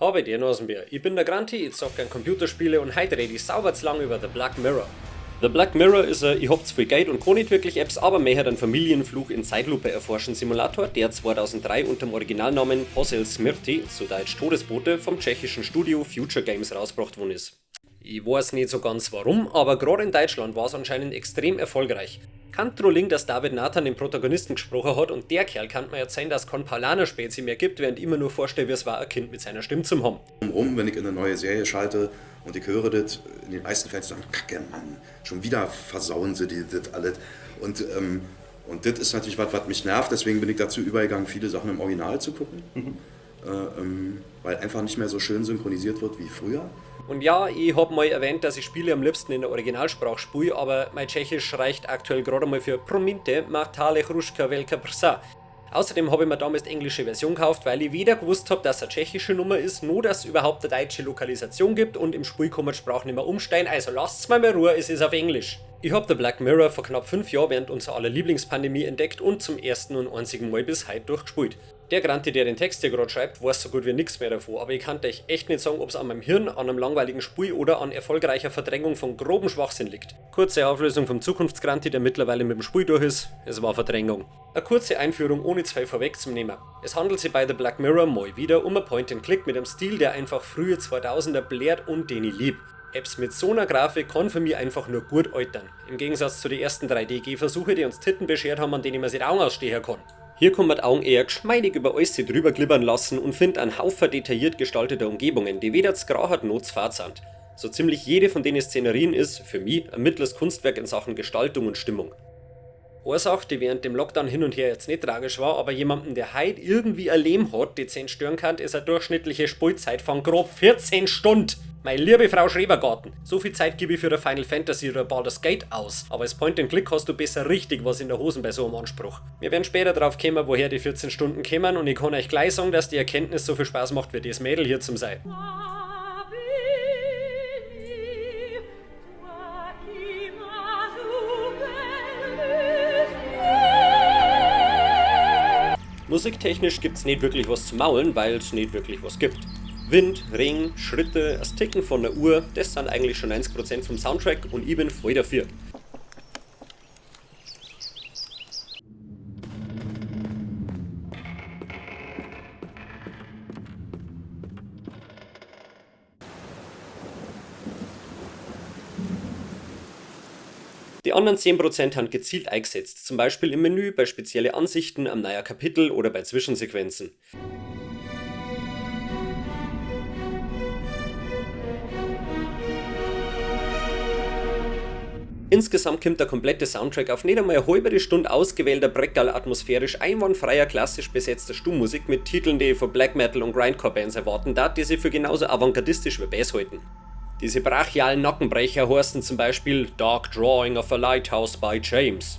Habe dir Nasenbär. Ich bin der Granti, ich zock gern Computerspiele und heute rede ich sauber zu lang über The Black Mirror. The Black Mirror ist ein ich hab zu viel Geld und kann nicht wirklich Apps, aber mehr einen Familienfluch in Zeitlupe erforschen Simulator, der 2003 unter dem Originalnamen Posel Smrti, zu Deutsch Todesbote, vom tschechischen Studio Future Games rausgebracht worden ist. Ich weiß nicht so ganz warum, aber gerade in Deutschland war es anscheinend extrem erfolgreich. Kann liegen, dass David Nathan den Protagonisten gesprochen hat und der Kerl kann mir erzählen, dass es kein Paulaner Spezi mehr gibt, während ich mir nur vorstelle, wie es war, ein Kind mit seiner Stimme zu haben. Rum, wenn ich in eine neue Serie schalte und ich höre das, in den meisten Fällen sagen, Kacke, Mann, schon wieder versauen sie das alles. Und das ist natürlich was, was mich nervt, deswegen bin ich dazu übergegangen, viele Sachen im Original zu gucken, weil einfach nicht mehr so schön synchronisiert wird wie früher. Und ja, ich hab mal erwähnt, dass ich Spiele am liebsten in der Originalsprache spiele, aber mein Tschechisch reicht aktuell gerade mal für Prominte, Matale, Chruschka, Velka Prsa. Außerdem habe ich mir damals die englische Version gekauft, weil ich weder gewusst hab, dass es eine tschechische Nummer ist, noch dass es überhaupt eine deutsche Lokalisation gibt und im Spiel kann man die Sprache nicht mehr umstellen, also lasst's mal mehr Ruhe, es ist auf Englisch. Ich hab The Black Mirror vor knapp 5 Jahren während unserer aller Lieblingspandemie entdeckt und zum ersten und einzigen Mal bis heute durchgespielt. Der Granti, der den Text hier gerade schreibt, weiß so gut wie nix mehr davon, aber ich kann euch echt nicht sagen, ob's an meinem Hirn, an einem langweiligen Spiel oder an erfolgreicher Verdrängung von grobem Schwachsinn liegt. Kurze Auflösung vom Zukunftsgranti, der mittlerweile mit dem Spiel durch ist, es war Verdrängung. Eine kurze Einführung ohne zwei vorwegzunehmen. Es handelt sich bei The Black Mirror mal wieder um ein Point-and-Click mit einem Stil, der einfach frühe 2000er blärt und den ich lieb. Apps mit so einer Grafik kann für mich einfach nur gut altern. Im Gegensatz zu den ersten 3D-Gehversuche, die uns Titten beschert haben, an denen man sich die Augen ausstehen kann. Hier kann man die Augen eher geschmeidig über alles drüber glibbern lassen und findet einen Haufen detailliert gestalteter Umgebungen, die weder zu grau noch zu fad sind. So ziemlich jede von den Szenerien ist, für mich, ein mittleres Kunstwerk in Sachen Gestaltung und Stimmung. Eine Sache, die während dem Lockdown hin und her jetzt nicht tragisch war, aber jemanden, der heut irgendwie ein Leben hat, dezent stören kann, ist eine durchschnittliche Spielzeit von grob 14 Stunden. Meine liebe Frau Schrebergarten, so viel Zeit gebe ich für ein Final Fantasy oder Baldur's Gate aus, aber als Point-and-Click hast du besser richtig was in der Hosen bei so einem Anspruch. Wir werden später drauf kommen, woher die 14 Stunden kämen und ich kann euch gleich sagen, dass die Erkenntnis so viel Spaß macht, wie das Mädel hier zum sein. Musiktechnisch gibt's nicht wirklich was zu maulen, weil's nicht wirklich was gibt. Wind, Regen, Schritte, das Ticken von der Uhr, das sind eigentlich schon 90% vom Soundtrack und ich bin voll dafür. Die anderen 10% haben gezielt eingesetzt, zum Beispiel im Menü, bei speziellen Ansichten, am neuen Kapitel oder bei Zwischensequenzen. Insgesamt kommt der komplette Soundtrack auf nicht einmal eine halbe Stunde ausgewählter Breckerl atmosphärisch einwandfreier klassisch besetzter Stummmusik mit Titeln, die ich von Black Metal und Grindcore Bands erwarten darf, die sich für genauso avantgardistisch wie Bass halten. Diese brachialen Nackenbrecher heißen zum Beispiel Dark Drawing of a Lighthouse by James.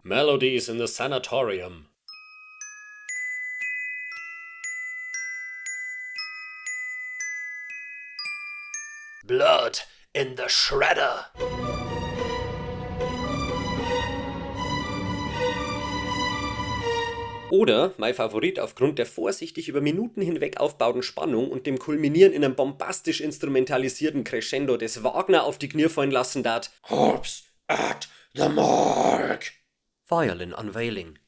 Melodies in the Sanatorium. Blood in the Shredder. Oder, mein Favorit aufgrund der vorsichtig über Minuten hinweg aufbauten Spannung und dem Kulminieren in einem bombastisch instrumentalisierten Crescendo, des Wagner auf die Knie fallen lassen dat: Corpse at the Morgue. Violin Unveiling.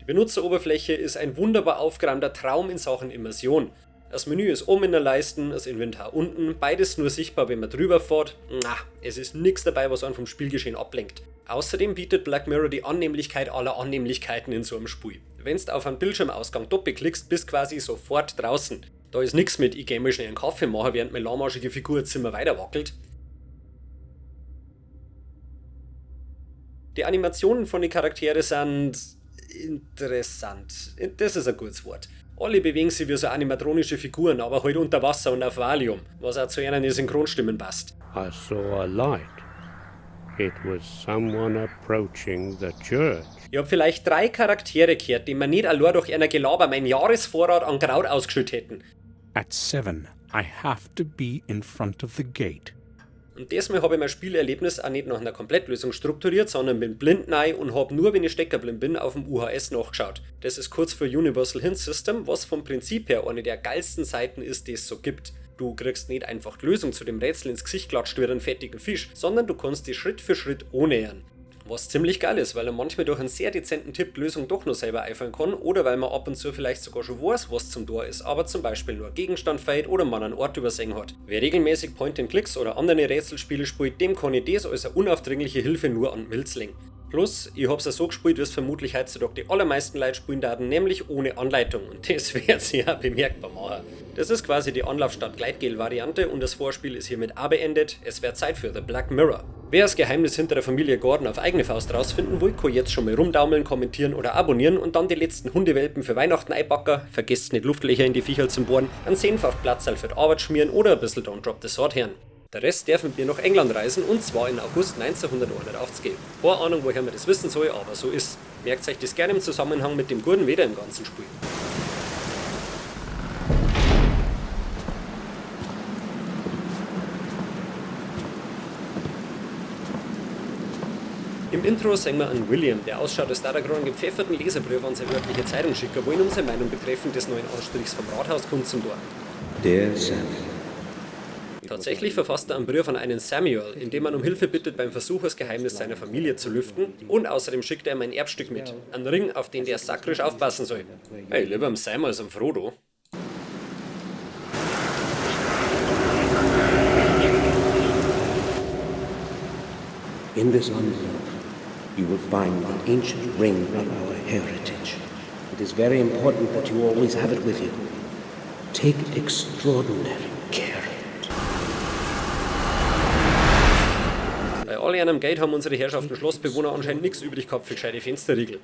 Die Benutzeroberfläche ist ein wunderbar aufgeräumter Traum in Sachen Immersion. Das Menü ist oben in der Leiste, das Inventar unten, beides nur sichtbar, wenn man drüber fährt. Na, es ist nix dabei, was einen vom Spielgeschehen ablenkt. Außerdem bietet Black Mirror die Annehmlichkeit aller Annehmlichkeiten in so einem Spiel. Wenn's auf einen Bildschirmausgang doppelklickst, bist quasi sofort draußen. Da ist nix mit, ich geh mal schnell einen Kaffee machen, während meine lahmarschige Figur im Zimmer weiter wackelt. Die Animationen von den Charaktere sind interessant. Das ist ein gutes Wort. Alle bewegen sich wie so animatronische Figuren, aber halt unter Wasser und auf Valium, was auch zu ihren Synchronstimmen passt. I saw a light. It was someone approaching the church. Ich hab vielleicht 3 Charaktere gehört, die mir nicht allein durch einer Gelaber meinen Jahresvorrat an Kraut ausgeschüttet hätten. At 7, I have to be in front of the gate. Und diesmal hab ich mein Spielerlebnis auch nicht nach einer Komplettlösung strukturiert, sondern bin blind nei und hab nur, wenn ich steckerblind bin, auf dem UHS nachgeschaut. Das ist kurz für Universal Hint System, was vom Prinzip her eine der geilsten Seiten ist, die es so gibt. Du kriegst nicht einfach die Lösung zu dem Rätsel ins Gesicht klatscht wie einen fettigen Fisch, sondern du kannst die Schritt für Schritt ohne lernen. Was ziemlich geil ist, weil er manchmal durch einen sehr dezenten Tipp die Lösung doch noch selber einfallen kann oder weil man ab und zu vielleicht sogar schon weiß, was zum Tor ist, aber zum Beispiel nur ein Gegenstand fehlt oder man einen Ort übersehen hat. Wer regelmäßig Point-and-Clicks oder andere Rätselspiele spielt, dem kann ich das als eine unaufdringliche Hilfe nur an den Milz legen. Plus, ich hab's ja so gespielt, wie es vermutlich heutzutage die allermeisten Leute spielen werden, nämlich ohne Anleitung, und das wird sich auch bemerkbar machen. Das ist quasi die Anlaufstadt-Gleitgel-Variante und das Vorspiel ist hiermit auch beendet. Es wär Zeit für The Black Mirror. Wer das Geheimnis hinter der Familie Gordon auf eigene Faust rausfinden will, kann jetzt schon mal rumdaumeln, kommentieren oder abonnieren und dann die letzten Hundewelpen für Weihnachten einpacken, vergesst nicht Luftlöcher in die Viecher zum Bohren, einen Senf auf Platzerl für die Arbeit schmieren oder ein bisschen Don't Drop the Sword hören. Der Rest darf mit mir nach England reisen und zwar in August 1981. Keine Ahnung, woher man das wissen soll, aber so ist. Merkt euch das gerne im Zusammenhang mit dem guten Wetter im ganzen Spiel. Im Intro sehen wir einen William, der ausschaut, als da er gerade einen gepfefferten Leserbrief an seine örtliche Zeitung schicken, wo ihn um seine Meinung betreffend des neuen Anstrichs vom Rathaus kommt zum Tor. Dear Samuel. Tatsächlich verfasst er einen Brief an einen Samuel, in dem man um Hilfe bittet beim Versuch, das Geheimnis seiner Familie zu lüften, und außerdem schickt er ihm ein Erbstück mit, einen Ring, auf den der sakrisch aufpassen soll. Hey, lieber am Sam als am Frodo. In this envelope, you will find the ancient ring of our heritage. It is very important that you always have it with you. Take extraordinary care of it. Bei all ihrem Geld haben unsere Herrschaften Schlossbewohner anscheinend nix übrig gehabt für gescheite Fensterriegel.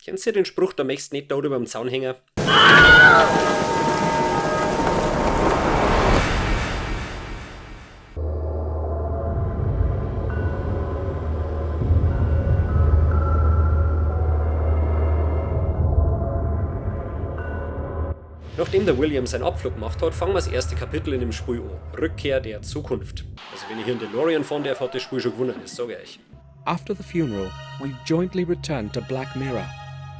Kennst du den Spruch, da möchtest du nicht da über dem Zaun hängen? Nachdem der William seinen Abflug gemacht hat, fangen wir das erste Kapitel in dem Spiel an. Rückkehr der Zukunft. Also wenn ich hier einen DeLorean fahren darf, hat das Spiel schon gewonnen, das sag ich euch. After the funeral, we jointly returned to Black Mirror.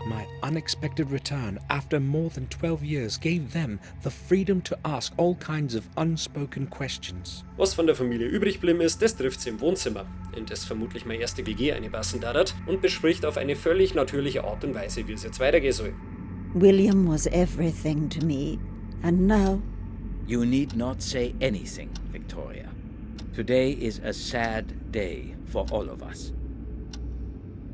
My unexpected return after more than 12 years gave them the freedom to ask all kinds of unspoken questions. Was von der Familie übrig geblieben ist, das trifft sie im Wohnzimmer, in das vermutlich meine erste WG einpassen darf, und bespricht auf eine völlig natürliche Art und Weise, wie es jetzt weitergehen soll. William was everything to me, and now... You need not say anything, Victoria. Today is a sad day for all of us.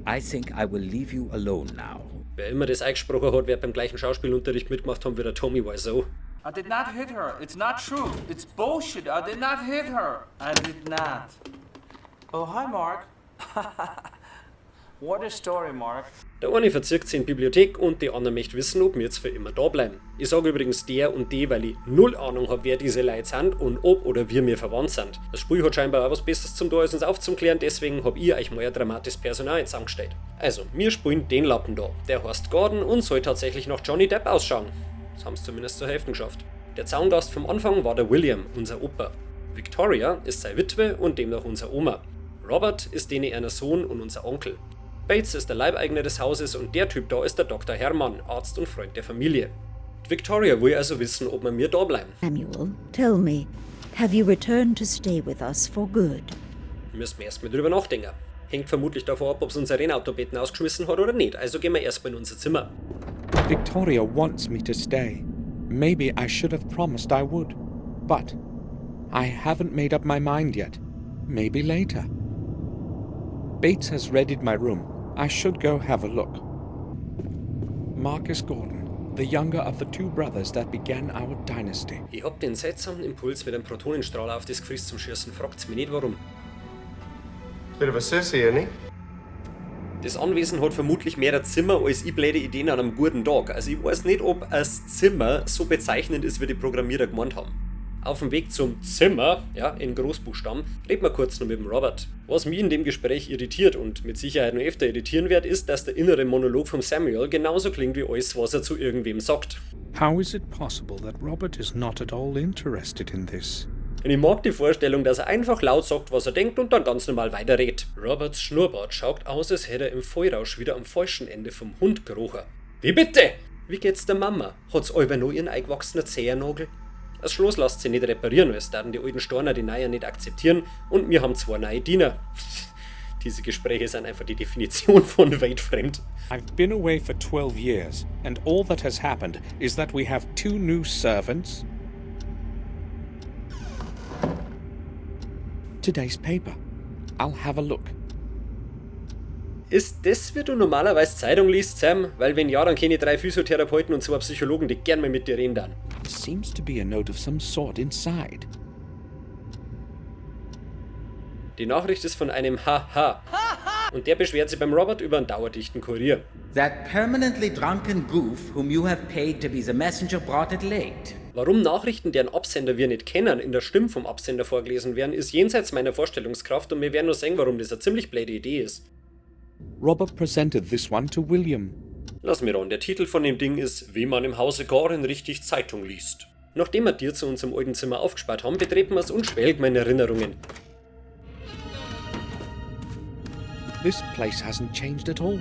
I think I will leave you alone now. Wer immer das eingesprochen hat, wird beim gleichen Schauspielunterricht mitgemacht haben wie der Tommy Wiseau. I did not hit her. It's not true. It's bullshit. I did not hit her. I did not. Oh, hi, Mark. What a story, Mark. Der eine verzirkt sich in die Bibliothek und die andere möchte wissen, ob wir jetzt für immer da bleiben. Ich sage übrigens der und die, weil ich null Ahnung hab, wer diese Leute sind und ob oder wir mir verwandt sind. Das Spiel hat scheinbar auch was Besseres zum da, als uns aufzuklären, deswegen hab ich euch mal ein dramatisches Personal zusammengestellt. Also, wir spielen den Lappen da. Der heißt Gordon und soll tatsächlich nach Johnny Depp ausschauen. Das haben's zumindest zur Hälfte geschafft. Der Zaungast vom Anfang war der William, unser Opa. Victoria ist seine Witwe und demnach unser Oma. Robert ist denen einer Sohn und unser Onkel. Bates ist der Leibeigner des Hauses und der Typ da ist der Doktor Hermann, Arzt und Freund der Familie. Victoria will also wissen, ob wir mir da bleiben. Samuel, tell me, have you returned to stay with us for good? Müssen wir erstmal drüber nachdenken. Hängt vermutlich davon ab, ob's unser Rennautobetten ausgeschmissen hat oder nicht, also gehen wir erstmal in unser Zimmer. Victoria wants me to stay. Maybe I should have promised I would. But I haven't made up my mind yet. Maybe later. Bates has readied my room. I should go have a look. Marcus Gordon, the younger of the two brothers that began our dynasty. Ich hab den seltsamen Impuls, mit einem Protonenstrahler auf das Gefräß zum Schießen. Fragt's mich nicht warum. Bit of a sissy, isn't he? Das Anwesen hat vermutlich mehr Zimmer als ich blöde Ideen an einem guten Tag. Also ich weiß nicht, ob das Zimmer so bezeichnend ist, wie die Programmierer gemeint haben. Auf dem Weg zum Zimmer, ja, in Großbuchstaben, reden wir kurz noch mit dem Robert. Was mich in dem Gespräch irritiert und mit Sicherheit noch öfter irritieren wird, ist, dass der innere Monolog vom Samuel genauso klingt wie alles, was er zu irgendwem sagt. How is it possible that Robert is not at all interested in this? Und ich mag die Vorstellung, dass er einfach laut sagt, was er denkt und dann ganz normal weiterredet. Roberts Schnurrbart schaut aus, als hätte er im Vollrausch wieder am falschen Ende vom Hund gerochen. Wie bitte? Wie geht's der Mama? Hat's allweil noch ihren eingewachsenen Zehennagel? Das Schloss lasst sie nicht reparieren, als würden die alten Storner die Neuen nicht akzeptieren und wir haben zwei neue Diener. Diese Gespräche sind einfach die Definition von weltfremd. I've been away for 12 years, and all that has happened is that we have two new servants. Today's paper. I'll have a look. Ist das, wie du normalerweise Zeitung liest, Sam? Weil wenn ja, dann kenne ich 3 Physiotherapeuten und 2 Psychologen, die gern mal mit dir reden dann. There seems to be a note of some sort inside. Die Nachricht ist von einem HH. Und der beschwert sich beim Robert über einen dauerdichten Kurier. That permanently drunken goof whom you have paid to be the messenger brought it late. Warum Nachrichten, deren Absender wir nicht kennen, in der Stimme vom Absender vorgelesen werden, ist jenseits meiner Vorstellungskraft und wir werden nur sehen, warum das eine ziemlich blöde Idee ist. Robert presented this one to William. Lass mir ran, der Titel von dem Ding ist, wie man im Hause Gordon richtig Zeitung liest. Nachdem wir dir zu unserem alten Zimmer aufgespart haben, betreten wir's und schwelgen in Erinnerungen. This place hasn't changed at all.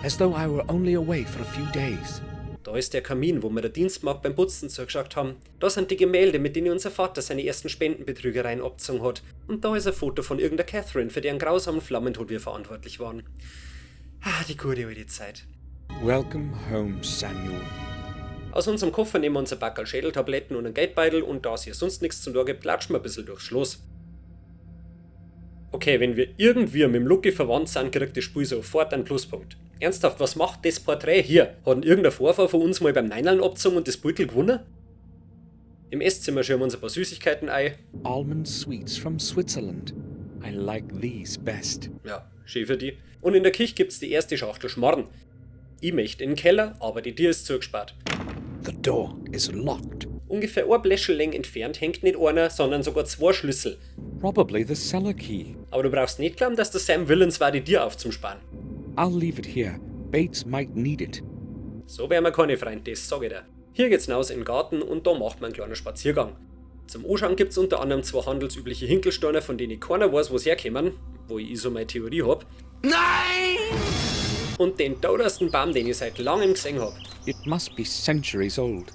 As though I were only away for a few days. Da ist der Kamin, wo wir der Dienstmagd beim Putzen zugeschaut haben. Da sind die Gemälde, mit denen unser Vater seine ersten Spendenbetrügereien abgezogen hat. Und da ist ein Foto von irgendeiner Catherine, für deren grausamen Flammentod wir verantwortlich waren. Ah, die gute alte Zeit. Welcome home, Samuel. Aus unserem Koffer nehmen wir unser Packerl Schädeltabletten und einen Geldbeutel und da es hier sonst nichts zum Tor gibt, klatschen wir ein bisschen durchs Schloss. Okay, wenn wir irgendwie mit dem Lucky verwandt sind, kriegt das Spiel sofort einen Pluspunkt. Ernsthaft, was macht das Porträt hier? Hat denn irgendein Vorfahr von uns mal beim Neineln abgezogen und das Beutel gewonnen? Im Esszimmer schirmen wir uns ein paar Süßigkeiten ein. Almond Sweets from Switzerland. I like these best. Ja, schön für die. Und in der Küche gibt's die erste Schachtel Schmarrn. Ich möchte in den Keller, aber die Tür ist zugesperrt. The door is locked. Ungefähr ein Bläschel entfernt hängt nicht einer, sondern sogar 2 Schlüssel. Probably the cellar key. Aber du brauchst nicht glauben, dass der Sam willens war, die Tür aufzusparen. I'll leave it here. Bates might need it. So wären wir keine Freunde, das sag ich dir. Hier geht's hinaus in den Garten und da macht man einen kleinen Spaziergang. Zum Anschauen gibt's unter anderem 2 handelsübliche Hinkelsteine, von denen keiner weiß, wo's herkommen, wo ich so meine Theorie hab. Nein! Und den teuersten Baum, den ich seit langem gesehen hab. It must be centuries old.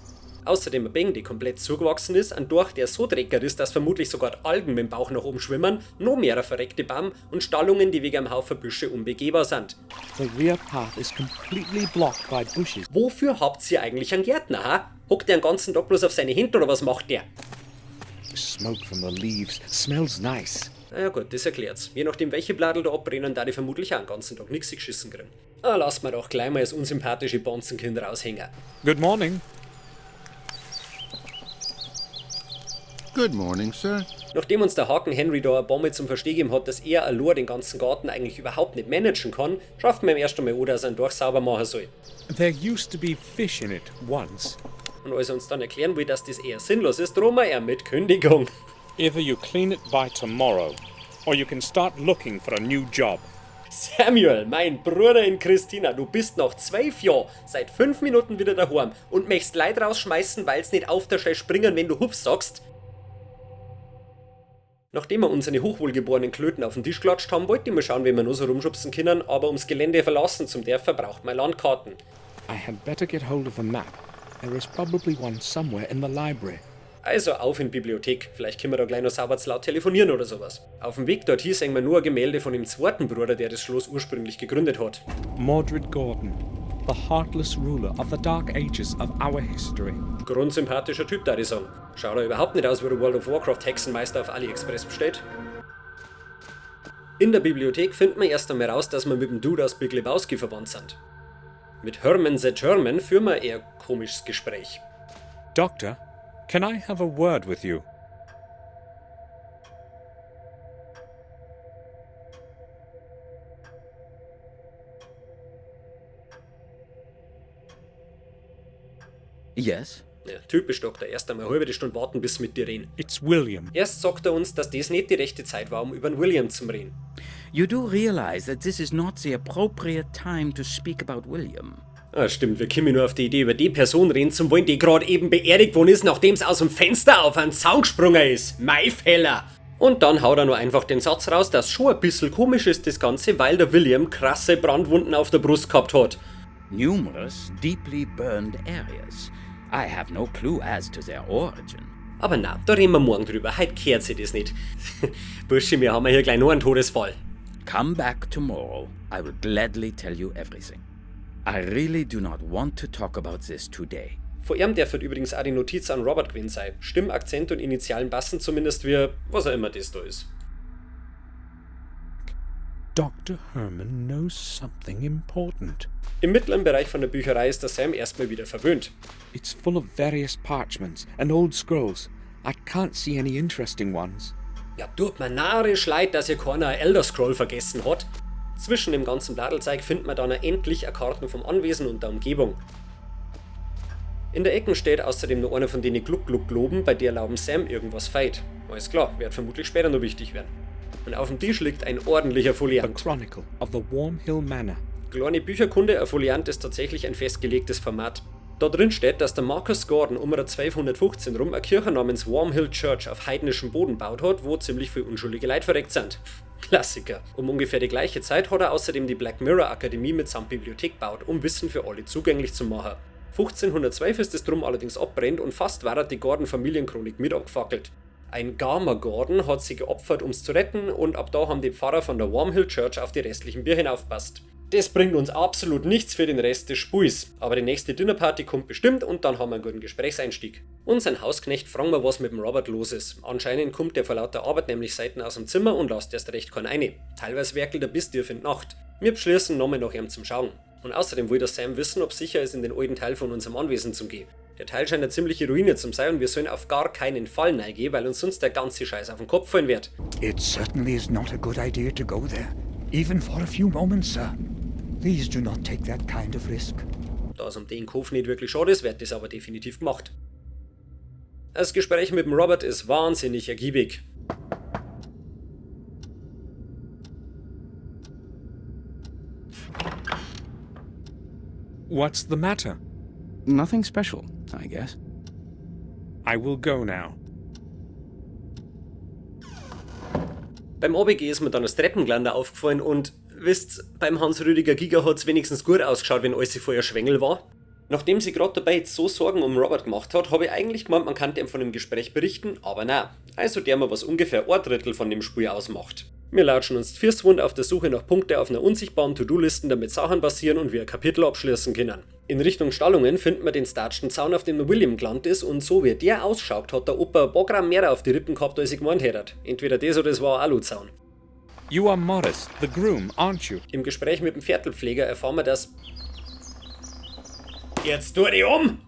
Außerdem eine Beng, die komplett zugewachsen ist, ein Dorch, der so dreckig ist, dass vermutlich sogar die Algen mit dem Bauch nach oben schwimmen, noch mehr verreckte Baum und Stallungen, die wegen einem Haufen Büsche unbegehbar sind. The rear path is completely blocked by bushes. Wofür habt ihr eigentlich einen Gärtner, ha? Hockt der den ganzen Tag bloß auf seine Hände oder was macht der? The smoke from the leaves smells nice. Na ja gut, das erklärt's. Je nachdem welche Bladel da abbrennen, da die vermutlich auch den ganzen Tag nix geschissen kriegen. Ah, lass mal doch gleich mal das unsympathische Bonzenkind raushängen. Good morning. Good morning, sir. Nachdem uns der Haken Henry da eine Bombe zum Verstehen gegeben hat, dass er allein den ganzen Garten eigentlich überhaupt nicht managen kann, schafft man ihm erst einmal an, dass er ihn durch sauber machen soll. There used to be fish in it once. Und als er uns dann erklären will, dass das eher sinnlos ist, drohen wir er mit Kündigung. Either you clean it by tomorrow, or you can start looking for a new job. Samuel, mein Bruder in Christina, du bist nach 12 Jahren seit 5 Minuten wieder daheim und möchtest Leute rausschmeißen, weil's nicht auf der Stelle springen, wenn du Hups sagst. Nachdem wir unsere hochwohlgeborenen Klöten auf den Tisch geklatscht haben, wollte ich mal schauen, wie wir nur so rumschubsen können, aber ums Gelände verlassen zum dürfen, braucht man Landkarten. I had better get hold of a map. There is probably one somewhere in the library. Also auf in die Bibliothek, vielleicht können wir da gleich noch sauber zu laut telefonieren oder sowas. Auf dem Weg dorthin sehen wir nur ein Gemälde von dem zweiten Bruder, der das Schloss ursprünglich gegründet hat. Mordred Gordon, the heartless ruler of the dark ages of our history. Grundsympathischer Typ, da ich sagen. Schaut er überhaupt nicht aus, wie der World of Warcraft Hexenmeister auf AliExpress bestellt. In der Bibliothek finden wir erst einmal raus, dass wir mit dem Dude aus Big Lebowski verwandt sind. Mit Herman the German führen wir eher komisches Gespräch. Doctor, can I have a word with you? Yes? Ja, typisch Doktor, erst einmal eine halbe Stunde warten, bis sie mit dir reden. It's William. Erst sagt er uns, dass das nicht die rechte Zeit war, um über den William zu reden. You do realize that this is not the appropriate time to speak about William. Ah, stimmt, wir kommen nur auf die Idee, über die Person reden zu wollen, die gerade eben beerdigt worden ist, nachdem es aus dem Fenster auf einen Zaun gesprungen ist. Mei Feller! Und dann haut er nur einfach den Satz raus, dass schon ein bisschen komisch ist das Ganze, weil der William krasse Brandwunden auf der Brust gehabt hat. Numerous deeply burned areas. I have no clue as to their origin. Aber na, da reden wir morgen drüber. Heute kehrt sich das nicht. Bursche, wir haben ja hier gleich noch einen Todesfall. Come back tomorrow. I will gladly tell you everything. I really do not want to talk about this today. Vor ihm darf übrigens auch die Notiz an Robert gewesen sein. Stimm, Akzent und Initialen passen zumindest wie, was auch immer das da ist. Dr. Herman knows something important. Im mittleren Bereich von der Bücherei ist der Sam erstmal wieder verwöhnt. It's full of various parchments and old scrolls. I can't see any interesting ones. Ja, tut mir narrisch leid, dass ihr keiner Elder Scroll vergessen hat. Zwischen dem ganzen Bladelzeug findet man dann endlich eine Karten vom Anwesen und der Umgebung. In der Ecke steht außerdem noch einer von denen Gluck-Gluck-Globen, bei der lauben Sam irgendwas feit. Alles klar, wird vermutlich später noch wichtig werden. Und auf dem Tisch liegt ein ordentlicher The Foliant. Chronicle of the Wormhill Manor. Kleine Bücherkunde, ein Foliant ist tatsächlich ein festgelegtes Format. Da drin steht, dass der Marcus Gordon um 1215 rum eine Kirche namens Wormhill Church auf heidnischem Boden baut hat, wo ziemlich viel unschuldige Leute verreckt sind. Klassiker. Um ungefähr die gleiche Zeit hat er außerdem die Black Mirror Akademie mitsamt Bibliothek baut, um Wissen für alle zugänglich zu machen. 1512 ist es drum allerdings abbrennt und fast war die Gordon Familienchronik mit abgefackelt. Ein Garmer Gordon hat sich geopfert, um's zu retten, und ab da haben die Pfarrer von der Wormhill Church auf die restlichen Birchen aufpasst. Das bringt uns absolut nichts für den Rest des Spiels, aber die nächste Dinnerparty kommt bestimmt und dann haben wir einen guten Gesprächseinstieg. Unseren Hausknecht fragen wir, was mit dem Robert los ist. Anscheinend kommt der vor lauter Arbeit nämlich Seiten aus dem Zimmer und lässt erst recht keinen rein. Teilweise werkelt er bis tief in die Nacht. Wir beschließen, nochmal nach ihm zum Schauen. Und außerdem will der Sam wissen, ob sicher ist, in den alten Teil von unserem Anwesen zu gehen. Der Teil scheint eine ziemliche Ruine zu sein und wir sollen auf gar keinen Fall reingehen, weil uns sonst der ganze Scheiß auf den Kopf fallen wird. It certainly is not a good idea to go there, even for a few moments, sir. Please do not take that kind of risk. Da es um den Kopf nicht wirklich schade ist, wird das aber definitiv gemacht. Das Gespräch mit dem Robert ist wahnsinnig ergiebig. What's the matter? Nothing special, I guess. I will go now. Beim OBG ist mir dann das Treppengeländer aufgefallen und wisst, beim Hans-Rüdiger Giger hat's wenigstens gut ausgeschaut, wenn alles vorher Schwengel war. Nachdem sie gerade dabei jetzt so Sorgen um Robert gemacht hat, habe ich eigentlich gemeint, man kann ihm von dem Gespräch berichten, aber na. Also der mal was ungefähr ein Drittel von dem Spiel ausmacht. Wir latschen uns Fürstwund auf der Suche nach Punkte auf einer unsichtbaren To-Do-Listen, damit Sachen passieren und wir ein Kapitel abschließen können. In Richtung Stallungen finden wir den statschen Zaun, auf dem der William gelandet ist, und so wie der ausschaut, hat der Opa ein paar Gramm mehr auf die Rippen gehabt, als ich gemeint hätte. Entweder das oder es war ein Aluzaun. You are Morris, the groom, aren't you? Im Gespräch mit dem Viertelpfleger erfahren wir, dass. Jetzt tu dich um!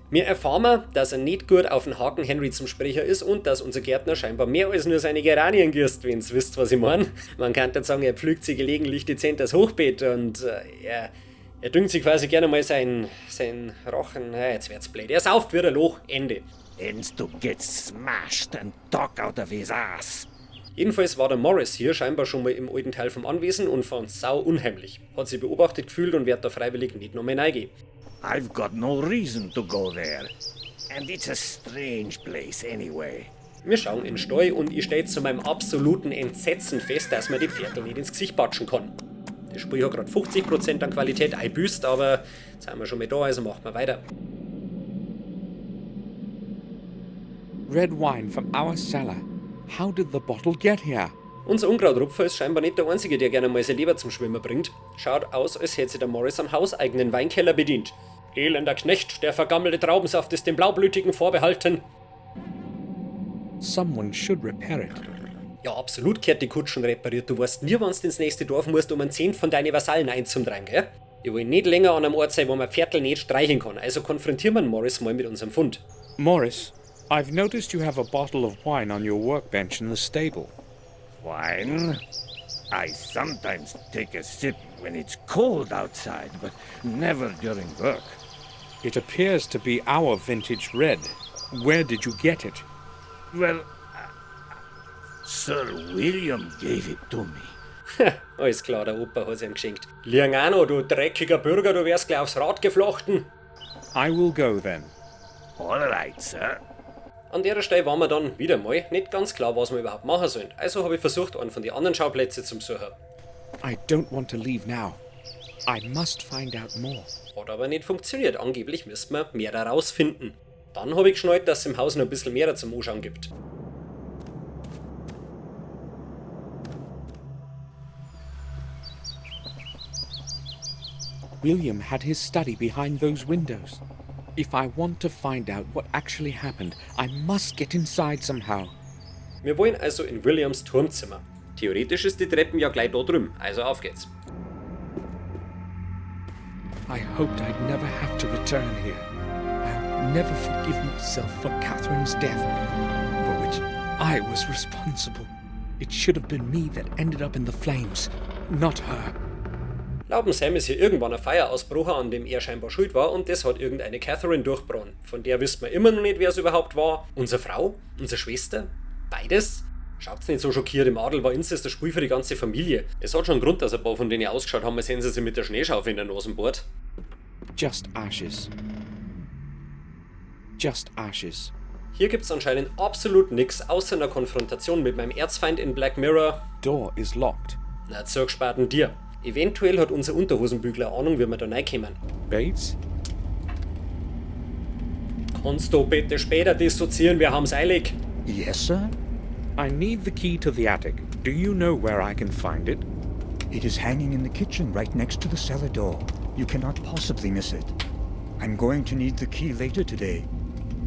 Wir erfahren wir, dass er nicht gut auf den Haken Henry zum Sprecher ist und dass unser Gärtner scheinbar mehr als nur seine Geranien gießt, wenn's wisst, was ich mein. Man kann jetzt sagen, er pflügt sie gelegentlich dezent das Hochbeet und er düngt sich quasi gerne mal sein Rochen. Ja, jetzt wird's blöd. Er sauft wieder Loch. Ende. Ends to get smashed and talk out of his ass. Jedenfalls war der Morris hier scheinbar schon mal im alten Teil vom Anwesen und fand's sau unheimlich. Hat sich beobachtet gefühlt und wird da freiwillig nicht noch mehr reingehen. I've got no reason to go there. And it's a strange place anyway. Wir schauen in den Stall und ich stell zu meinem absoluten Entsetzen fest, dass man die Pferdl nicht ins Gesicht patschen kann. Das Spiel hat grad 50% an Qualität einbüßt, aber jetzt sind wir schon mal da, also machen wir weiter. Red wine from our cellar. How did the bottle get here? Unser Unkrautrupfer ist scheinbar nicht der Einzige, der gerne mal seine Leber zum Schwimmen bringt. Schaut aus, als hätte sich der Morris am hauseigenen Weinkeller bedient. Elender Knecht, der vergammelte Traubensaft ist dem Blaublütigen vorbehalten. Someone should repair it. Ja, absolut kehrt die Kutschen repariert. Du weißt nie, wann's ins nächste Dorf musst, um einen Zehnt von deinen Vasallen einzutreiben, gell? Ich will nicht länger an einem Ort sein, wo man Viertel nicht streichen kann. Also konfrontieren wir Morris mal mit unserem Fund. Morris, I've noticed you have a bottle of wine on your workbench in the stable. Wine? I sometimes take a sip when it's cold outside, but never during work. It appears to be our vintage red. Where did you get it? Well, Sir William gave it to me. Alles klar, der Opa hat's ihm geschenkt. Liangano, du dreckiger Bürger, du wärst gleich aufs Rad geflochten. I will go then. All right, sir. An der Stelle war mir dann wieder mal nicht ganz klar, was wir überhaupt machen sollen. Also habe ich versucht, einen von den anderen Schauplätze zu besuchen. I don't want to leave now. I must find out more. Hat aber nicht funktioniert. Angeblich müssen wir mehr herausfinden. Dann habe ich geschnallt, dass es im Haus noch ein bisschen mehr zum Anschauen gibt. William had his study behind those windows. If I want to find out what actually happened, I must get inside somehow. Wir wollen also in Williams Turmzimmer. Theoretisch ist die Treppen ja gleich da drüben, also auf geht's. I hoped I'd never have to return here. I'll never forgive myself for Catherine's death, for which I was responsible. It should have been me that ended up in the flames, not her. Laut Sam ist hier irgendwann ein Feuer ausgebrochen, an dem er scheinbar schuld war, und das hat irgendeine Catherine durchbrannt. Von der wissen wir immer noch nicht, wer es überhaupt war. Unsere Frau? Unsere Schwester? Beides? Schaut's nicht so schockiert, im Adel war Inzest das Spiel für die ganze Familie. Es hat schon einen Grund, dass ein paar von denen ausgeschaut haben, als hätten sie sich mit der Schneeschaufel in der Nase bohrt. Just ashes. Just ashes. Hier gibt's anscheinend absolut nix, außer einer Konfrontation mit meinem Erzfeind in Black Mirror. Door is locked. Na, zugesperrten dir. Eventuell hat unser Unterhosenbügler Ahnung, wie wir da reinkommen. Bates? Kannst du bitte später dissoziieren, wir haben's eilig. Yes, sir? I need the key to the attic. Do you know where I can find it? It is hanging in the kitchen right next to the cellar door. You cannot possibly miss it. I'm going to need the key later today.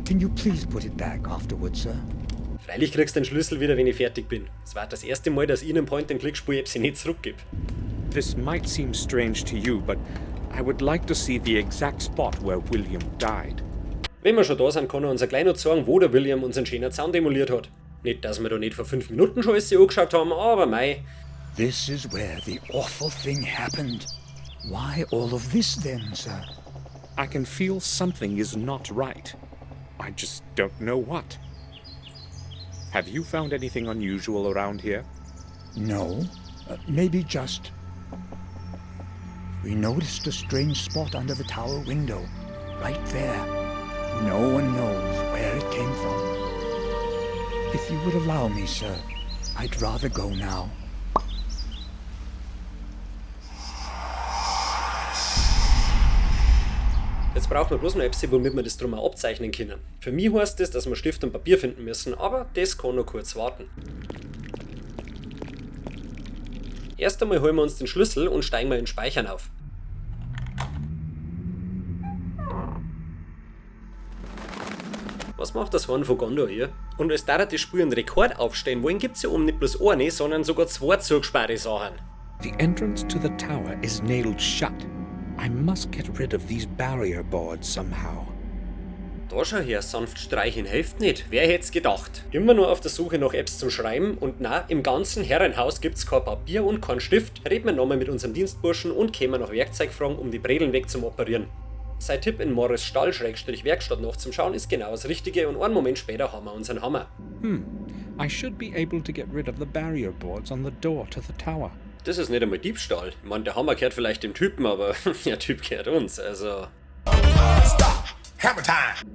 Can you please put it back afterwards, sir? Freilich kriegst du den Schlüssel wieder, wenn ich fertig bin. Es war das erste Mal, dass ich einem Point-and-Click-Spiel sie nicht zurückgib. This might seem strange to you, but I would like to see the exact spot where William died. Wenn wir schon da sind, kann er uns ja gleich noch zeigen, wo der William unseren schönen Zaun demoliert hat. Nicht, dass wir da nicht vor 5 Minuten schon alles angeschaut haben, aber mei. This is where the awful thing happened. Why all of this then, sir? I can feel something is not right. I just don't know what. Have you found anything unusual around here? No. Maybe just. We noticed a strange spot under the tower window. Right there. No one knows where it came from. If you would allow me, sir, I'd rather go now. Jetzt brauchen wir bloß noch etwas, womit wir das drum auch abzeichnen können. Für mich heißt das, dass wir Stift und Papier finden müssen, aber das kann noch kurz warten. Erst einmal holen wir uns den Schlüssel und steigen wir in den Speichern auf. Was macht das Horn von Gondor hier? Und als da das Spiel einen Rekord aufstellen wollen, gibt's ja oben nicht bloß eine, sondern sogar zwei zugesparte Sachen. The entrance to the tower is nailed shut. I must get rid of these barrier boards somehow. Da schau her, sanft streichen hilft nicht. Wer hätt's gedacht? Immer nur auf der Suche nach Apps zum Schreiben und na, im ganzen Herrenhaus gibt's kein Papier und keinen Stift. Reden wir nochmal mit unserem Dienstburschen und kämen nach Werkzeug fragen, um die Bredeln weg zum Operieren. Sein Tipp in Morris Stall Schrägstrich Werkstatt noch zum Schauen ist genau das Richtige und einen Moment später haben wir unseren Hammer. I should be able to get rid of the barrier boards on the door to the tower. Das ist nicht einmal Diebstahl. Ich mein, der Hammer gehört vielleicht dem Typen, aber der Typ gehört uns, also. Stop! Hammer time!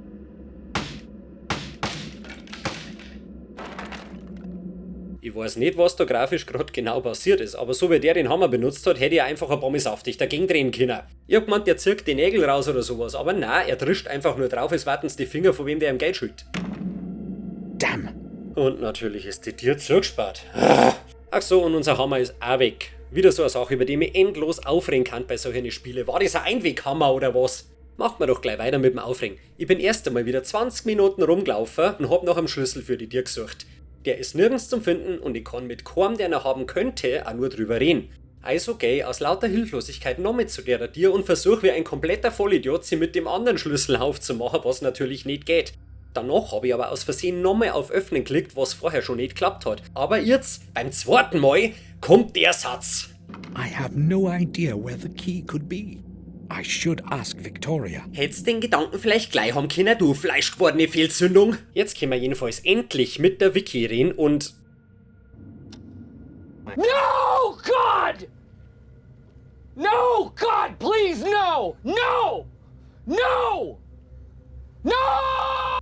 Ich weiß nicht, was da grafisch grad genau passiert ist, aber so wie der den Hammer benutzt hat, hätte ich einfach ein paar Mal saftig dagegen drehen können. Ich hab gemeint, der zirkt die Nägel raus oder sowas, aber nein, er drischt einfach nur drauf, es warten's die Finger, von wem der ihm Geld schuldet. Damn! Und natürlich ist die Tür zugespart. Ach so, und unser Hammer ist auch weg. Wieder so eine Sache, über die ich mich endlos aufregen kann bei solchen Spielen. War das ein Einweghammer oder was? Machen wir doch gleich weiter mit dem Aufregen. Ich bin erst einmal wieder 20 Minuten rumgelaufen und hab nach einem Schlüssel für die Tür gesucht. Der ist nirgends zum Finden und ich kann mit keinem, der ihn haben könnte, auch nur drüber reden. Also geh ich aus lauter Hilflosigkeit nochmal zu der Tür und versuch wie ein kompletter Vollidiot, sie mit dem anderen Schlüssel aufzumachen, was natürlich nicht geht. Danach hab ich aber aus Versehen nochmal auf Öffnen geklickt, was vorher schon nicht geklappt hat. Aber jetzt, beim zweiten Mal, kommt der Satz. I have no idea where the key could be. I should ask Victoria. Hättest den Gedanken vielleicht gleich haben können, du fleischgewordene Fehlzündung? Jetzt können wir jedenfalls endlich mit der Vicky reden und. No, God! No, God, please, no! No! No! No!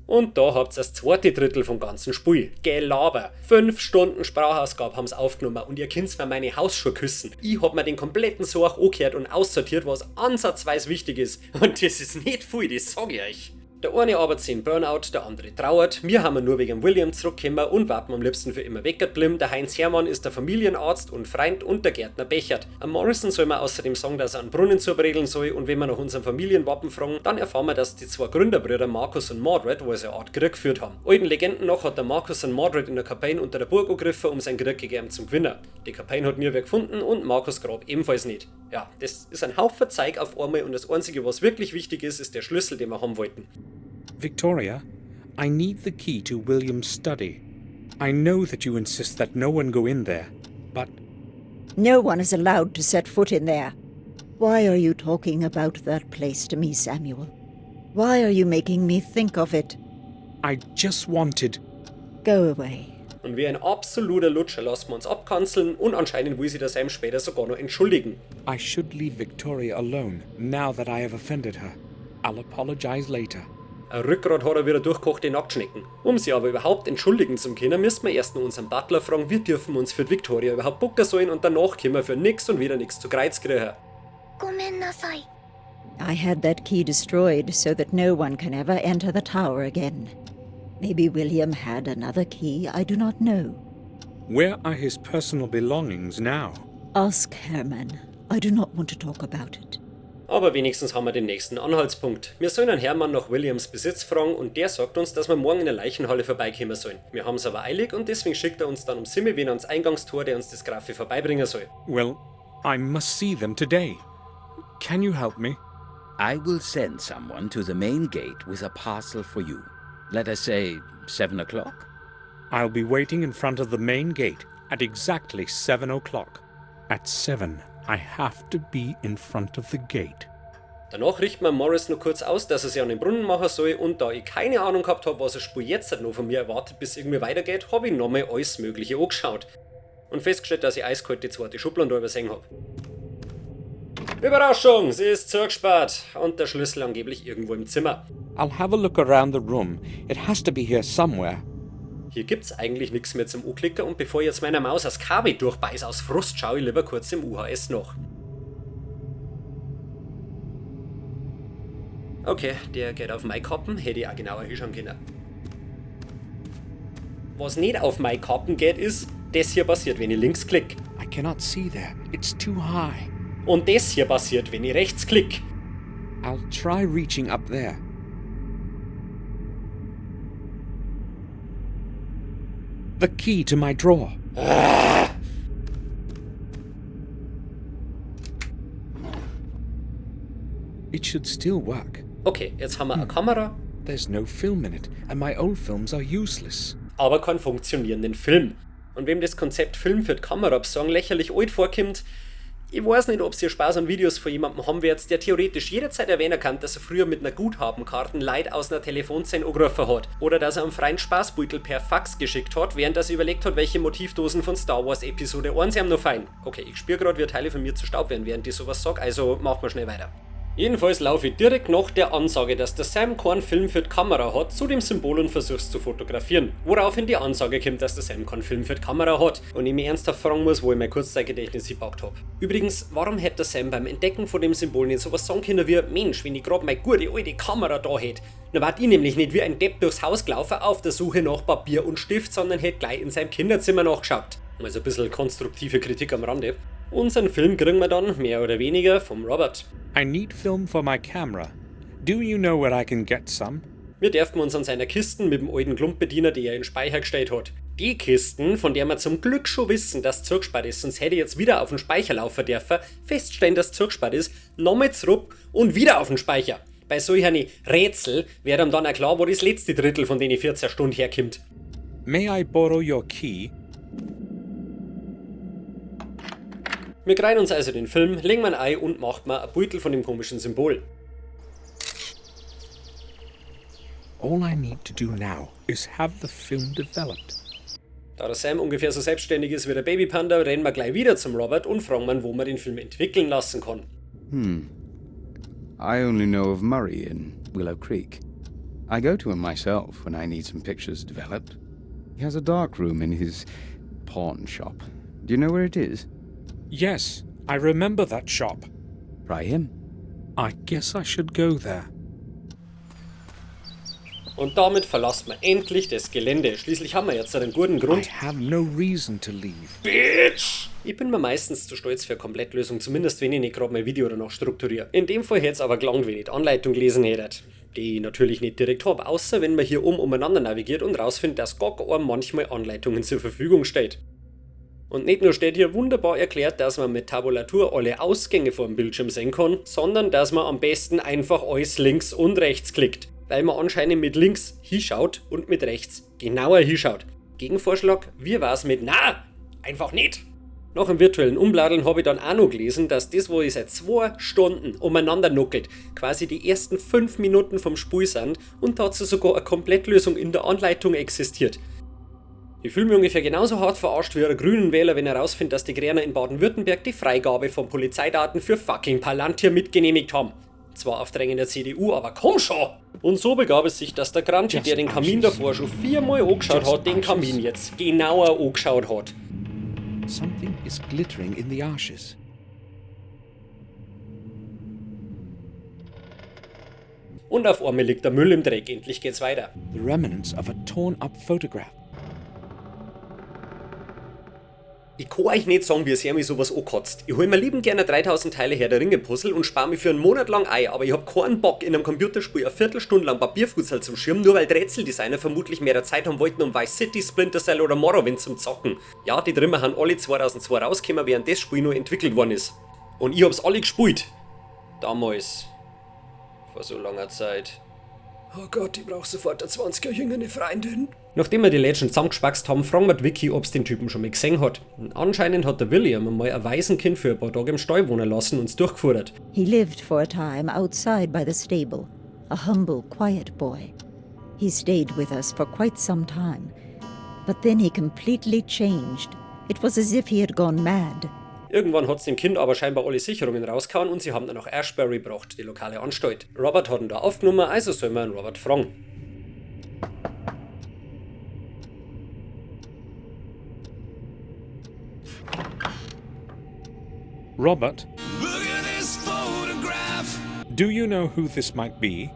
Und da habt's das zweite Drittel vom ganzen Spiel. Gelaber. 5 Stunden Sprachausgabe haben's aufgenommen und ihr könnt's mir meine Hausschuhe küssen. Ich hab mir den kompletten Sorg angehört und aussortiert, was ansatzweise wichtig ist. Und das ist nicht viel, das sag ich euch. Der eine arbeitet sich in Burnout, der andere trauert. Wir haben nur wegen William zurückgekommen und warten am liebsten für immer weggeblieben. Der Heinz Hermann ist der Familienarzt und Freund und der Gärtner bechert. Am Morrison soll man außerdem sagen, dass er einen Brunnen zubredeln soll, und wenn wir nach unserem Familienwappen fragen, dann erfahren wir, dass die zwei Gründerbrüder Marcus und Mordred, wo sie eine Art Krieg geführt haben. Alten Legenden nach hat der Marcus und Mordred in der Kapelle unter der Burg angegriffen, um sein Krieg gegen ihn zum Gewinnen. Die Kapelle hat nie wer gefunden und Marcus Grab ebenfalls nicht. Ja, das ist ein Haufen Zeug auf einmal und das Einzige, was wirklich wichtig ist, ist der Schlüssel, den wir haben wollten. Victoria, I need the key to William's study. I know that you insist that no one go in there, but No one is allowed to set foot in there. Why are you talking about that place to me, Samuel? Why are you making me think of it? I just wanted. Go away. Und wie ein absoluter Lutscher lassen wir uns abkanzeln und anscheinend will sich der Sam später sogar noch entschuldigen. I should leave Victoria alone now that I have offended her. I'll apologize later. Ein Rückgrat hat er wieder durchkochte Nacktschnecken. Um sie aber überhaupt entschuldigen zu können, müssen wir erst noch unseren Butler fragen, wie dürfen wir uns für die Victoria überhaupt bucken sollen, und danach können wir für nix und wieder nix zu Kreuz kriegen. ごめんなさい。 I had that key destroyed so that no one can ever enter the tower again. Maybe William had another key, I do not know. Where are his personal belongings now? Ask Herman. I do not want to talk about it. Aber wenigstens haben wir den nächsten Anhaltspunkt. Wir sollen an Hermann nach Williams Besitz fragen und der sagt uns, dass wir morgen in der Leichenhalle vorbeikommen sollen. Wir haben's aber eilig und deswegen schickt er uns dann um simme wen ans Eingangstor, der uns das Graffe vorbeibringen soll. Well, I must see them today. Can you help me? I will send someone to the main gate with a parcel for you. Let us say 7 o'clock? I'll be waiting in front of the main gate at exactly 7 o'clock. At 7, I have to be in front of the gate. Danach richten wir Morris noch kurz aus, dass er sich an den Brunnen machen soll, und da ich keine Ahnung gehabt habe, was das Spiel jetzt halt noch von mir erwartet, bis irgendwie weitergeht, habe ich nochmal alles Mögliche angeschaut. Und festgestellt, dass ich eiskalt die zweite Schublade da übersehen habe. Überraschung, sie ist zugesperrt und der Schlüssel angeblich irgendwo im Zimmer. I'll have a look around the room. It has to be here somewhere. Hier gibt's eigentlich nichts mehr zum Anklicken und bevor ich jetzt meiner Maus das Kabel durchbeiß aus Frust, schaue ich lieber kurz im UHS nach. Okay, der geht auf meine Kappen, hätte ich auch genauer hinschauen können. Was nicht auf meine Kappen geht, ist, das hier passiert, wenn ich links klick. I cannot see there. It's too high. Und das hier passiert, wenn ich rechts klick. I'll try reaching up there. The key to my drawer. Ah. It should still work. Okay, jetzt haben wir eine Kamera. There's no film in it, and my old films are useless. Aber keinen funktionierenden Film. Und wem das Konzept Film für die Kamera besorgen lächerlich alt vorkommt, ich weiß nicht, ob ihr Spaß an Videos von jemandem haben werdet, der theoretisch jederzeit erwähnen kann, dass er früher mit einer Guthabenkarte Leute aus einer Telefonzelle angerufen hat. Oder dass er am Freund Spaßbeutel per Fax geschickt hat, während er sich überlegt hat, welche Motivdosen von Star Wars Episode 1 ihm noch fein. Okay, ich spüre gerade, wie Teile von mir zu Staub werden, während ich sowas sag, also machen wir schnell weiter. Jedenfalls laufe ich direkt nach der Ansage, dass der Sam keinen Film für die Kamera hat, zu dem Symbol und versuch's zu fotografieren. Woraufhin die Ansage kommt, dass der Sam keinen Film für die Kamera hat und ich mich ernsthaft fragen muss, wo ich mein Kurzzeitgedächtnis hingepackt hab. Übrigens, warum hätte der Sam beim Entdecken von dem Symbol nicht sowas sagen können wie: Mensch, wenn ich grad meine gute alte Kamera da hätte. Dann wart ich nämlich nicht wie ein Depp durchs Haus gelaufen auf der Suche nach Papier und Stift, sondern hätte gleich in seinem Kinderzimmer nachgeschaut. Also ein bisschen konstruktive Kritik am Rande. Unseren Film kriegen wir dann, mehr oder weniger, vom Robert. I need film for my camera. Do you know where I can get some? Wir dürfen uns an seiner Kisten mit dem alten Klumpbediener, die er in den Speicher gestellt hat. Die Kisten, von der wir zum Glück schon wissen, dass zugesperrt ist, sonst hätte ich jetzt wieder auf den Speicher laufen dürfen, feststellen, dass zugesperrt ist, nochmal zurück und wieder auf den Speicher. Bei solchen Rätsel wird einem dann auch klar, wo das letzte Drittel von den 14 Stunden herkommt. May I borrow your key? Wir kreien uns also den Film, legen wir ein Ei und macht mal ein Beutel von dem komischen Symbol. All I need to do now is have the film developed. Da der Sam ungefähr so selbstständig ist wie der Babypanda, rennen wir gleich wieder zum Robert und fragen ihn, wo man den Film entwickeln lassen kann. I only know of Murray in Willow Creek. I go to him myself when I need some pictures developed. He has a dark room in his pawn shop. Do you know where it is? Yes, I remember that shop. Try him. I guess I should go there. Und damit verlassen wir endlich das Gelände. Schließlich haben wir jetzt einen guten Grund. I have no reason to leave. Bitch! Ich bin mir meistens zu stolz für eine Komplettlösung, zumindest wenn ich nicht gerade mein Video danach strukturiere. In dem Fall hätte es aber gelangt, wenn ich die Anleitung gelesen hätte. Die ich natürlich nicht direkt hab, außer wenn man hier umeinander navigiert und rausfindet, dass GOG einem manchmal Anleitungen zur Verfügung steht. Und nicht nur steht hier wunderbar erklärt, dass man mit Tabulatur alle Ausgänge vor dem Bildschirm sehen kann, sondern dass man am besten einfach alles links und rechts klickt, weil man anscheinend mit links hinschaut und mit rechts genauer hinschaut. Gegenvorschlag, wie war's mit na, einfach nicht. Nach dem virtuellen Umbladeln habe ich dann auch noch gelesen, dass das, wo ich seit 2 Stunden umeinander nuckelt, quasi die ersten 5 Minuten vom Spiel sind und dazu sogar eine Komplettlösung in der Anleitung existiert. Ich fühle mich ungefähr genauso hart verarscht wie ein grünen Wähler, wenn er rausfindet, dass die Gräner in Baden-Württemberg die Freigabe von Polizeidaten für fucking Palantir mitgenehmigt haben. Zwar auf Drängen der CDU, aber komm schon! Und so begab es sich, dass der Granchi, der den Kamin davor schon 4-mal angeschaut hat, den Kamin jetzt genauer angeschaut hat. Something is glittering in the ashes. Und auf einmal liegt der Müll im Dreck. Endlich geht's weiter. The remnants of a torn up photograph. Ich kann euch nicht sagen, wie sehr mich sowas ankotzt. Ich hol mir liebend gerne 3000 Teile Herr der Ringe Puzzle und spar mich für einen Monat lang ein, aber ich hab keinen Bock, in einem Computerspiel eine Viertelstunde lang Papierfußball zum Schirm, nur weil die Rätseldesigner vermutlich mehr Zeit haben wollten, um Vice City, Splinter Cell oder Morrowind zum Zocken. Ja, die Drimmer haben alle 2002 rausgekommen, während das Spiel nur entwickelt worden ist. Und ich hab's alle gespielt. Damals. Vor so langer Zeit. Oh Gott, ich brauch sofort eine 20 Jahre jüngere Freundin. Nachdem wir die Legend zusammengespackst haben, fragen wir die Vicky, ob's den Typen schon mal gesehen hat. Und anscheinend hat der William einmal ein Waisenkind für ein paar Tage im Stall wohnen lassen und durchgeführt. He lived for a time outside by the stable, a humble, quiet boy. He stayed with us for quite some time, but then he completely changed. It was as if he had gone mad. Irgendwann hat's dem Kind aber scheinbar alle Sicherungen rausgehauen und sie haben dann nach Ashbury gebracht, die lokale Anstalt. Robert hat ihn da aufgenommen, also soll man Robert fragen. Robert, Look at this photograph. do you know who this might be?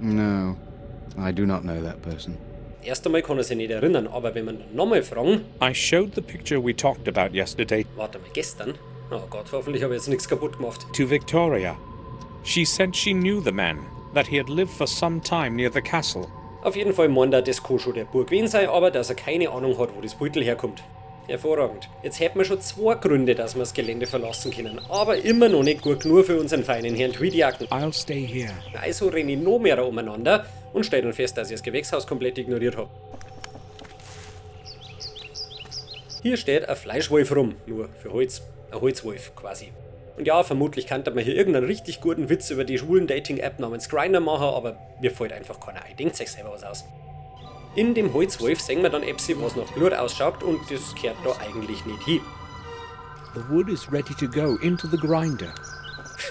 No, I do not know that person. Erst einmal kann er sich nicht erinnern, aber wenn man dann nochmal fragen, I showed the picture we talked about yesterday warte mal, gestern? Oh Gott, hoffentlich habe ich jetzt nichts kaputt gemacht. to Victoria. She said she knew the man, that he had lived for some time near the castle. Auf jeden Fall meint er, das kann schon der Bub gewesen sein, aber dass er keine Ahnung hat, wo das Beutel herkommt. Hervorragend. Jetzt hätten wir schon 2 Gründe, dass wir das Gelände verlassen können, aber immer noch nicht gut genug für unseren feinen Herrn Tweedjacken. I'll stay here. Also renne ich noch mehr umeinander und stell dann fest, dass ich das Gewächshaus komplett ignoriert hab. Hier steht ein Fleischwolf rum, nur für Holz. Ein Holzwolf quasi. Und ja, vermutlich könnte man hier irgendeinen richtig guten Witz über die schwulen Dating-App namens Grindr machen, aber mir fällt einfach keiner ein. Denkt sich selber was aus. In dem Holzwolf sehen wir dann etwas, was nach Blut ausschaut, und das gehört da eigentlich nicht hin. The wood is ready to go into the grinder.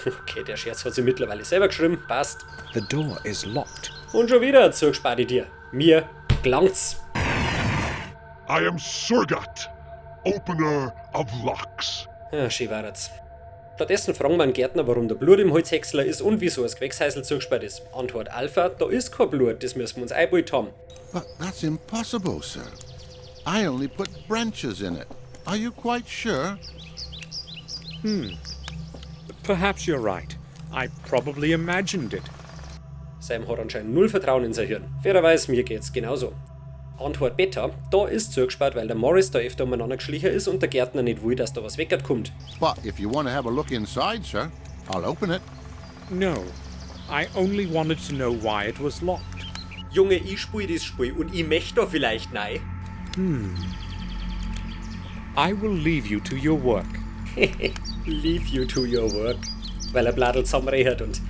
Okay, der Scherz hat sie mittlerweile selber geschrieben, passt. The door is locked. Und schon wieder ein Zug spart ich dir. Mir gelangt's. I am Surgat, opener of locks. Ja, schön war's. Stattdessen fragen wir einen Gärtner, warum der Blut im Holzhäcksler ist und wieso das Gewächshäusl zugesperrt ist. Antwort Alpha, da ist kein Blut, das müssen wir uns eingebildet haben. But that's impossible, sir. I only put branches in it. Are you quite sure? Perhaps you're right. I probably imagined it. Sam hat anscheinend null Vertrauen in sein Hirn. Fairerweise, mir geht's genauso. Antwort Beta, da ist zugesperrt, weil der Morris da öfter umeinander geschlichen ist und der Gärtner nicht will, dass da was weggert kommt. But if you want to have a look inside, sir, I'll open it. No, I only wanted to know why it was locked. Junge, ich spiel das Spiel und ich möchte da vielleicht nein. I will leave you to your work. Leave you to your work. Weil er Bladel zusammenrechert und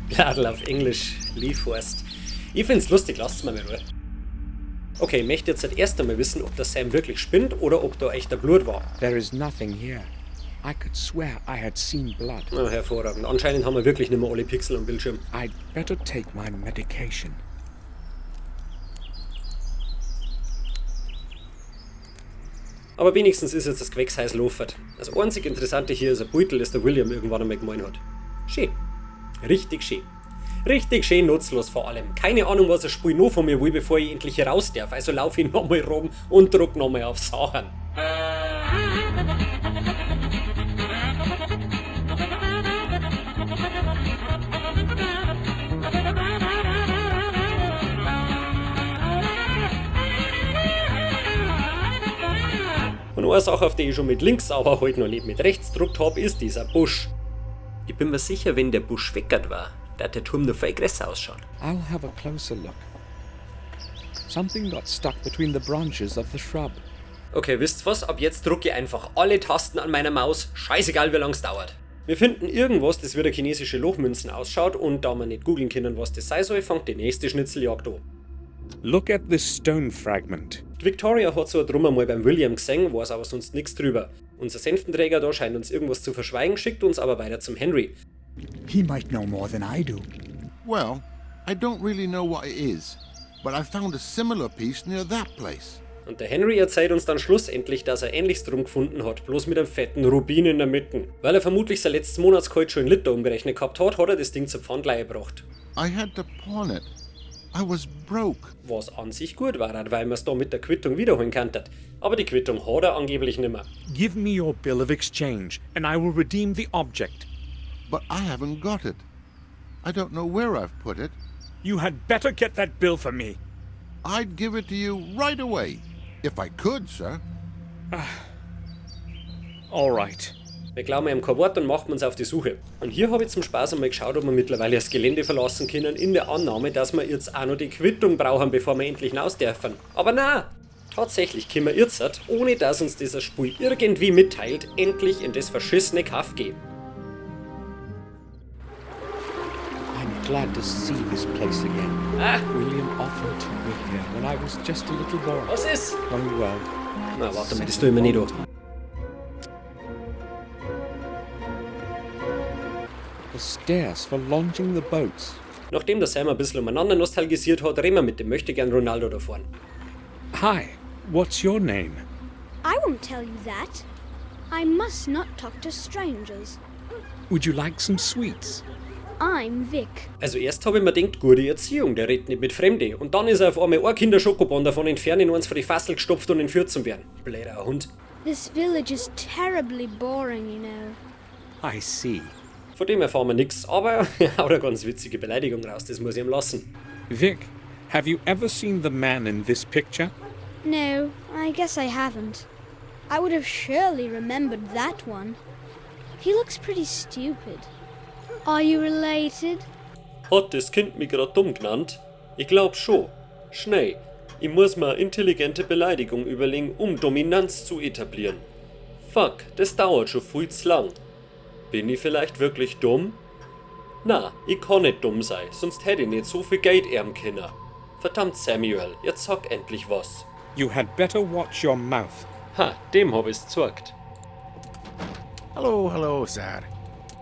Bladel auf Englisch leave heißt. Ich find's lustig, lasst's mir mal Ruhe. Okay, ich möchte jetzt erst einmal wissen, ob der Sam wirklich spinnt oder ob da echter Blut war. There is nothing here. I could swear I had seen blood. Na, hervorragend. Anscheinend haben wir wirklich nicht mehr alle Pixel am Bildschirm. I'd better take my medication. Aber wenigstens ist jetzt das Gewächshäusl lofert. Das einzig Interessante hier ist ein Beutel, das der William irgendwann einmal gemahlen hat. Schön. Richtig schön. Richtig schön nutzlos vor allem. Keine Ahnung, was das Spiel noch von mir will, bevor ich endlich hier raus darf. Also laufe ich nochmal rum und druck nochmal auf Sachen. Und eine Sache, auf die ich schon mit links, aber heute noch nicht mit rechts gedruckt habe, ist dieser Busch. Ich bin mir sicher, wenn der Busch weckert war, da der Turm noch viel größer ausschauen. I'll have a closer look. Something got stuck between the branches of the shrub. Okay, wisst was? Ab jetzt drucke ich einfach alle Tasten an meiner Maus. Scheißegal, wie lang's dauert. Wir finden irgendwas, das wie der chinesische Lochmünzen ausschaut, und da wir nicht googeln können, was das sein soll, fängt die nächste Schnitzeljagd an. Look at this stone fragment. Die Victoria hat so drum einmal beim William gesehen, weiß aber sonst nichts drüber. Unser Sänftenträger da scheint uns irgendwas zu verschweigen, schickt uns aber weiter zum Henry. He might know more than I do. Well, I don't really know what it is, but I found a similar piece near that place. Und der Henry erzählt uns dann schlussendlich, dass er ähnliches drum gefunden hat, bloß mit einem fetten Rubin in der Mitte. Weil er vermutlich sein letztes Monatsgehalt schon in Liter umgerechnet gehabt hat, hat er das Ding zur Pfandleihe gebracht. I had to pawn it. I was broke. Was an sich gut war, weil man's da mit der Quittung wiederholen könnte. Aber die Quittung hat er angeblich nimmer. Give me your bill of exchange, and I will redeem the object. But I haven't got it. I don't know where I've put it. You had better get that bill for me. I'd give it to you right away, if I could, sir. All right. Wir glauben ihm kein Wort und machen uns auf die Suche. Und hier habe ich zum Spaß einmal geschaut, ob wir mittlerweile das Gelände verlassen können, in der Annahme, dass wir jetzt auch noch die Quittung brauchen, bevor wir endlich hinaus dürfen. Aber na, tatsächlich können wir jetzt, ohne dass uns dieser Spiel irgendwie mitteilt, endlich in das verschissene Kaff gehen. I'm glad to see this place again. Ah. William often took me here when I was just a little boy. Was ist? Oh well. Na, warte mal, das tue ich mir nicht an. The stairs for launching the boats. Nachdem der Sam ein bisschen umeinander nostalgisiert hat, reden wir mit dem Möchtegern Ronaldo da vorn. Hi, what's your name? I won't tell you that. I must not talk to strangers. Would you like some sweets? I'm Vic. Also erst habe ich mir gedacht, gute Erziehung, der redet nicht mit Fremde. Und dann ist er auf einmal ein Kinderschokobon davon entfernt, in eins vor die Fassel gestopft und entführt zu werden. Blöder Hund. This village is terribly boring, you know. I see. Von dem erfahren wir nix, aber er haut eine ganz witzige Beleidigung raus, das muss ich ihm lassen. Vic, have you ever seen the man in this picture? No, I guess I haven't. I would have surely remembered that one. He looks pretty stupid. Are you related? Hat das Kind mich grad dumm genannt? Ich glaub schon. Schnell. Ich muss mir eine intelligente Beleidigung überlegen, um Dominanz zu etablieren. Fuck, das dauert schon viel zu lang. Bin ich vielleicht wirklich dumm? Na, ich kann nicht dumm sein, sonst hätte ich nicht so viel Geld erben können. Verdammt, Samuel, jetzt sag endlich was. You had better watch your mouth. Ha, dem hab ich's gezeigt. Hello, hello, sir.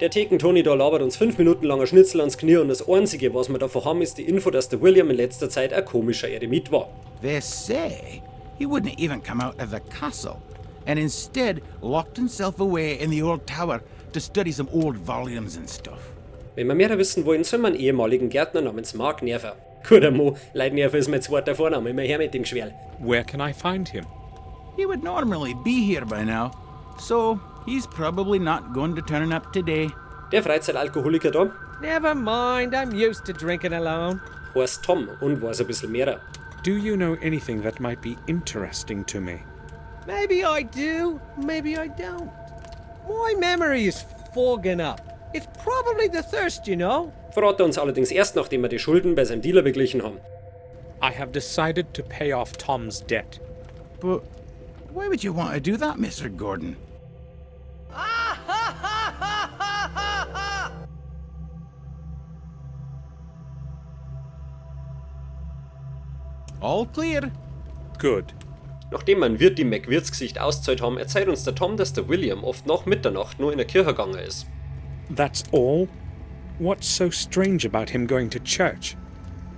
Der Theken-Toni da labert uns 5 Minuten langer Schnitzel ans Knie und das Einzige, was wir davon haben, ist die Info, dass der William in letzter Zeit ein komischer Eremit war. They say he wouldn't even come out of the castle and instead locked himself away in the old tower to study some old volumes and stuff. Wenn wir mehr wissen wollen, soll man einen ehemaligen Gärtner namens Mark Nerver. Guter Mo, Leid Nerver ist mein zweiter Vorname, immer her mit dem Geschwerl. Where can I find him? He would normally be here by now, so he's probably not going to turn up today. Der Freizeitalkoholiker da Never mind, I'm used to drinking alone. heißt Tom und weiß ein bisschen mehr. Do you know anything that might be interesting to me? Maybe I do, maybe I don't. My memory is fogging up. It's probably the thirst, you know. Verrat er uns allerdings erst, nachdem wir die Schulden bei seinem Dealer beglichen haben. I have decided to pay off Tom's debt. But Why would you want to do that, Mr. Gordon? All clear. Good. Nachdem man Wirt die McWirtsgesicht auszahlt haben, erzählt uns der Tom, dass der William oft nach Mitternacht nur in der Kirche gegangen ist. That's all? What's so strange about him going to church?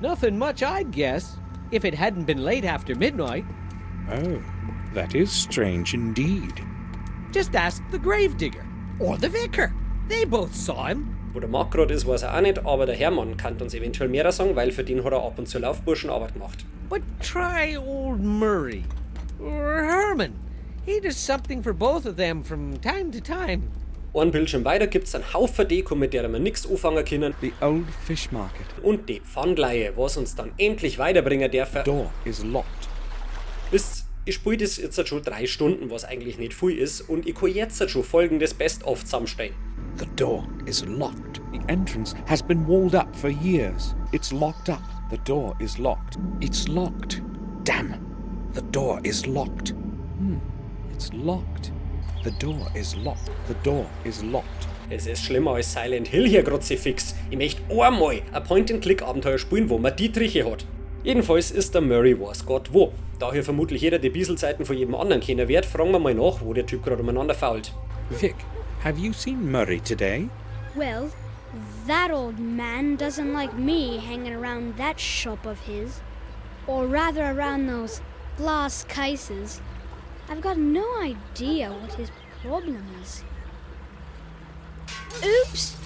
Nothing much, I'd guess. If it hadn't been late after midnight. Oh, that is strange indeed. Just ask the gravedigger or the vicar. They both saw him. Wo der Mark gerade ist, weiß er auch nicht, aber der Hermann kann uns eventuell mehr sagen, weil für den hat er ab und zu Laufburschenarbeit gemacht. But try old Murray or Herman. He does something for both of them from time to time. Ein Bildschirm weiter gibt's einen Haufen Deko, mit der wir nix anfangen können. The old fish market. Und die Pfandleihe, was uns dann endlich weiterbringen darf. Door is locked. Wisst, ich spiele das jetzt schon 3 Stunden, was eigentlich nicht viel ist, und ich kann jetzt schon folgendes Best-of zusammenstellen. The door is locked. The entrance has been walled up for years. It's locked up. The door is locked. It's locked. Damn. The door is locked. It's locked. The door is locked. The door is locked. Es ist schlimmer als Silent Hill hier fix. Ich möchte einmal ein Point-and-Click-Abenteuer spielen, wo man Dietriche hat. Jedenfalls ist der Murray weiß Gott wo. Da hier vermutlich jeder die Bieselzeiten von jedem anderen kennen wird, fragen wir mal nach, wo der Typ gerade umeinander fault. Vic, have you seen Murray today? Well, that old man doesn't like me hanging around that shop of his. Or rather around those glass cases. I've got no idea what his problem is. Oops!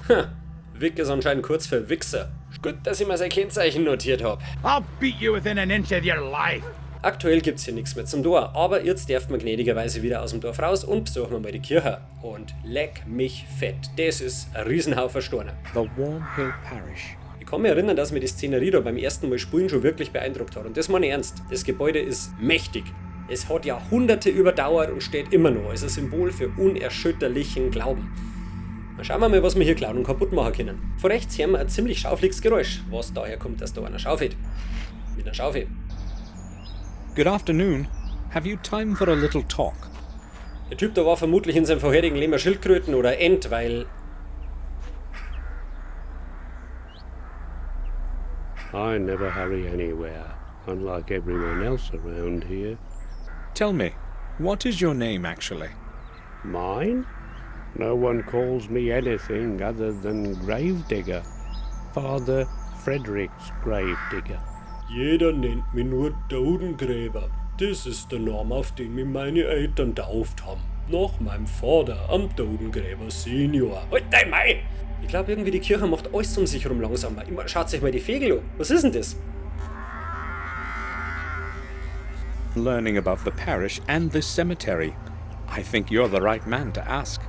Ha, Vic ist anscheinend kurz für Wichser. Gut, dass ich mir sein Kennzeichen notiert hab. I'll beat you within an inch of your life. Aktuell gibt's hier nichts mehr zum Tor, aber jetzt darf man gnädigerweise wieder aus dem Dorf raus und besuchen wir mal die Kirche. Und leck mich fett, das ist ein Riesenhaufen Steine. The Warm Hill Parish. Ich kann mich erinnern, dass mir die Szenerie da beim ersten Mal spielen schon wirklich beeindruckt hat. Und das meine ich ernst. Das Gebäude ist mächtig. Es hat Jahrhunderte überdauert und steht immer noch als ein Symbol für unerschütterlichen Glauben. Mal schauen wir mal, was wir hier klauen und kaputt machen können. Von rechts hören wir ein ziemlich schaufliges Geräusch, was daher kommt, dass da einer schaufelt. Mit einer Schaufel. Good afternoon. Have you time for a little talk? Der Typ da war vermutlich in seinem vorherigen Leben ein Schildkröten oder Ent, weil I never hurry anywhere, unlike everyone else around here. Tell me, what is your name actually? Mine? No one calls me anything other than Gravedigger. Father Frederick's Gravedigger. Jeder nennt mich nur Totengräber. Das ist der Name, auf den mich meine Eltern tauft haben. Nach meinem Vater, am Totengräber Senior. Halt dein Mai! Ich glaube irgendwie, die Kirche macht alles um sich rum langsamer. Immer schaut sich mal die Fegel an. Was ist denn das? Learning about the parish and this cemetery. I think you're the right man to ask.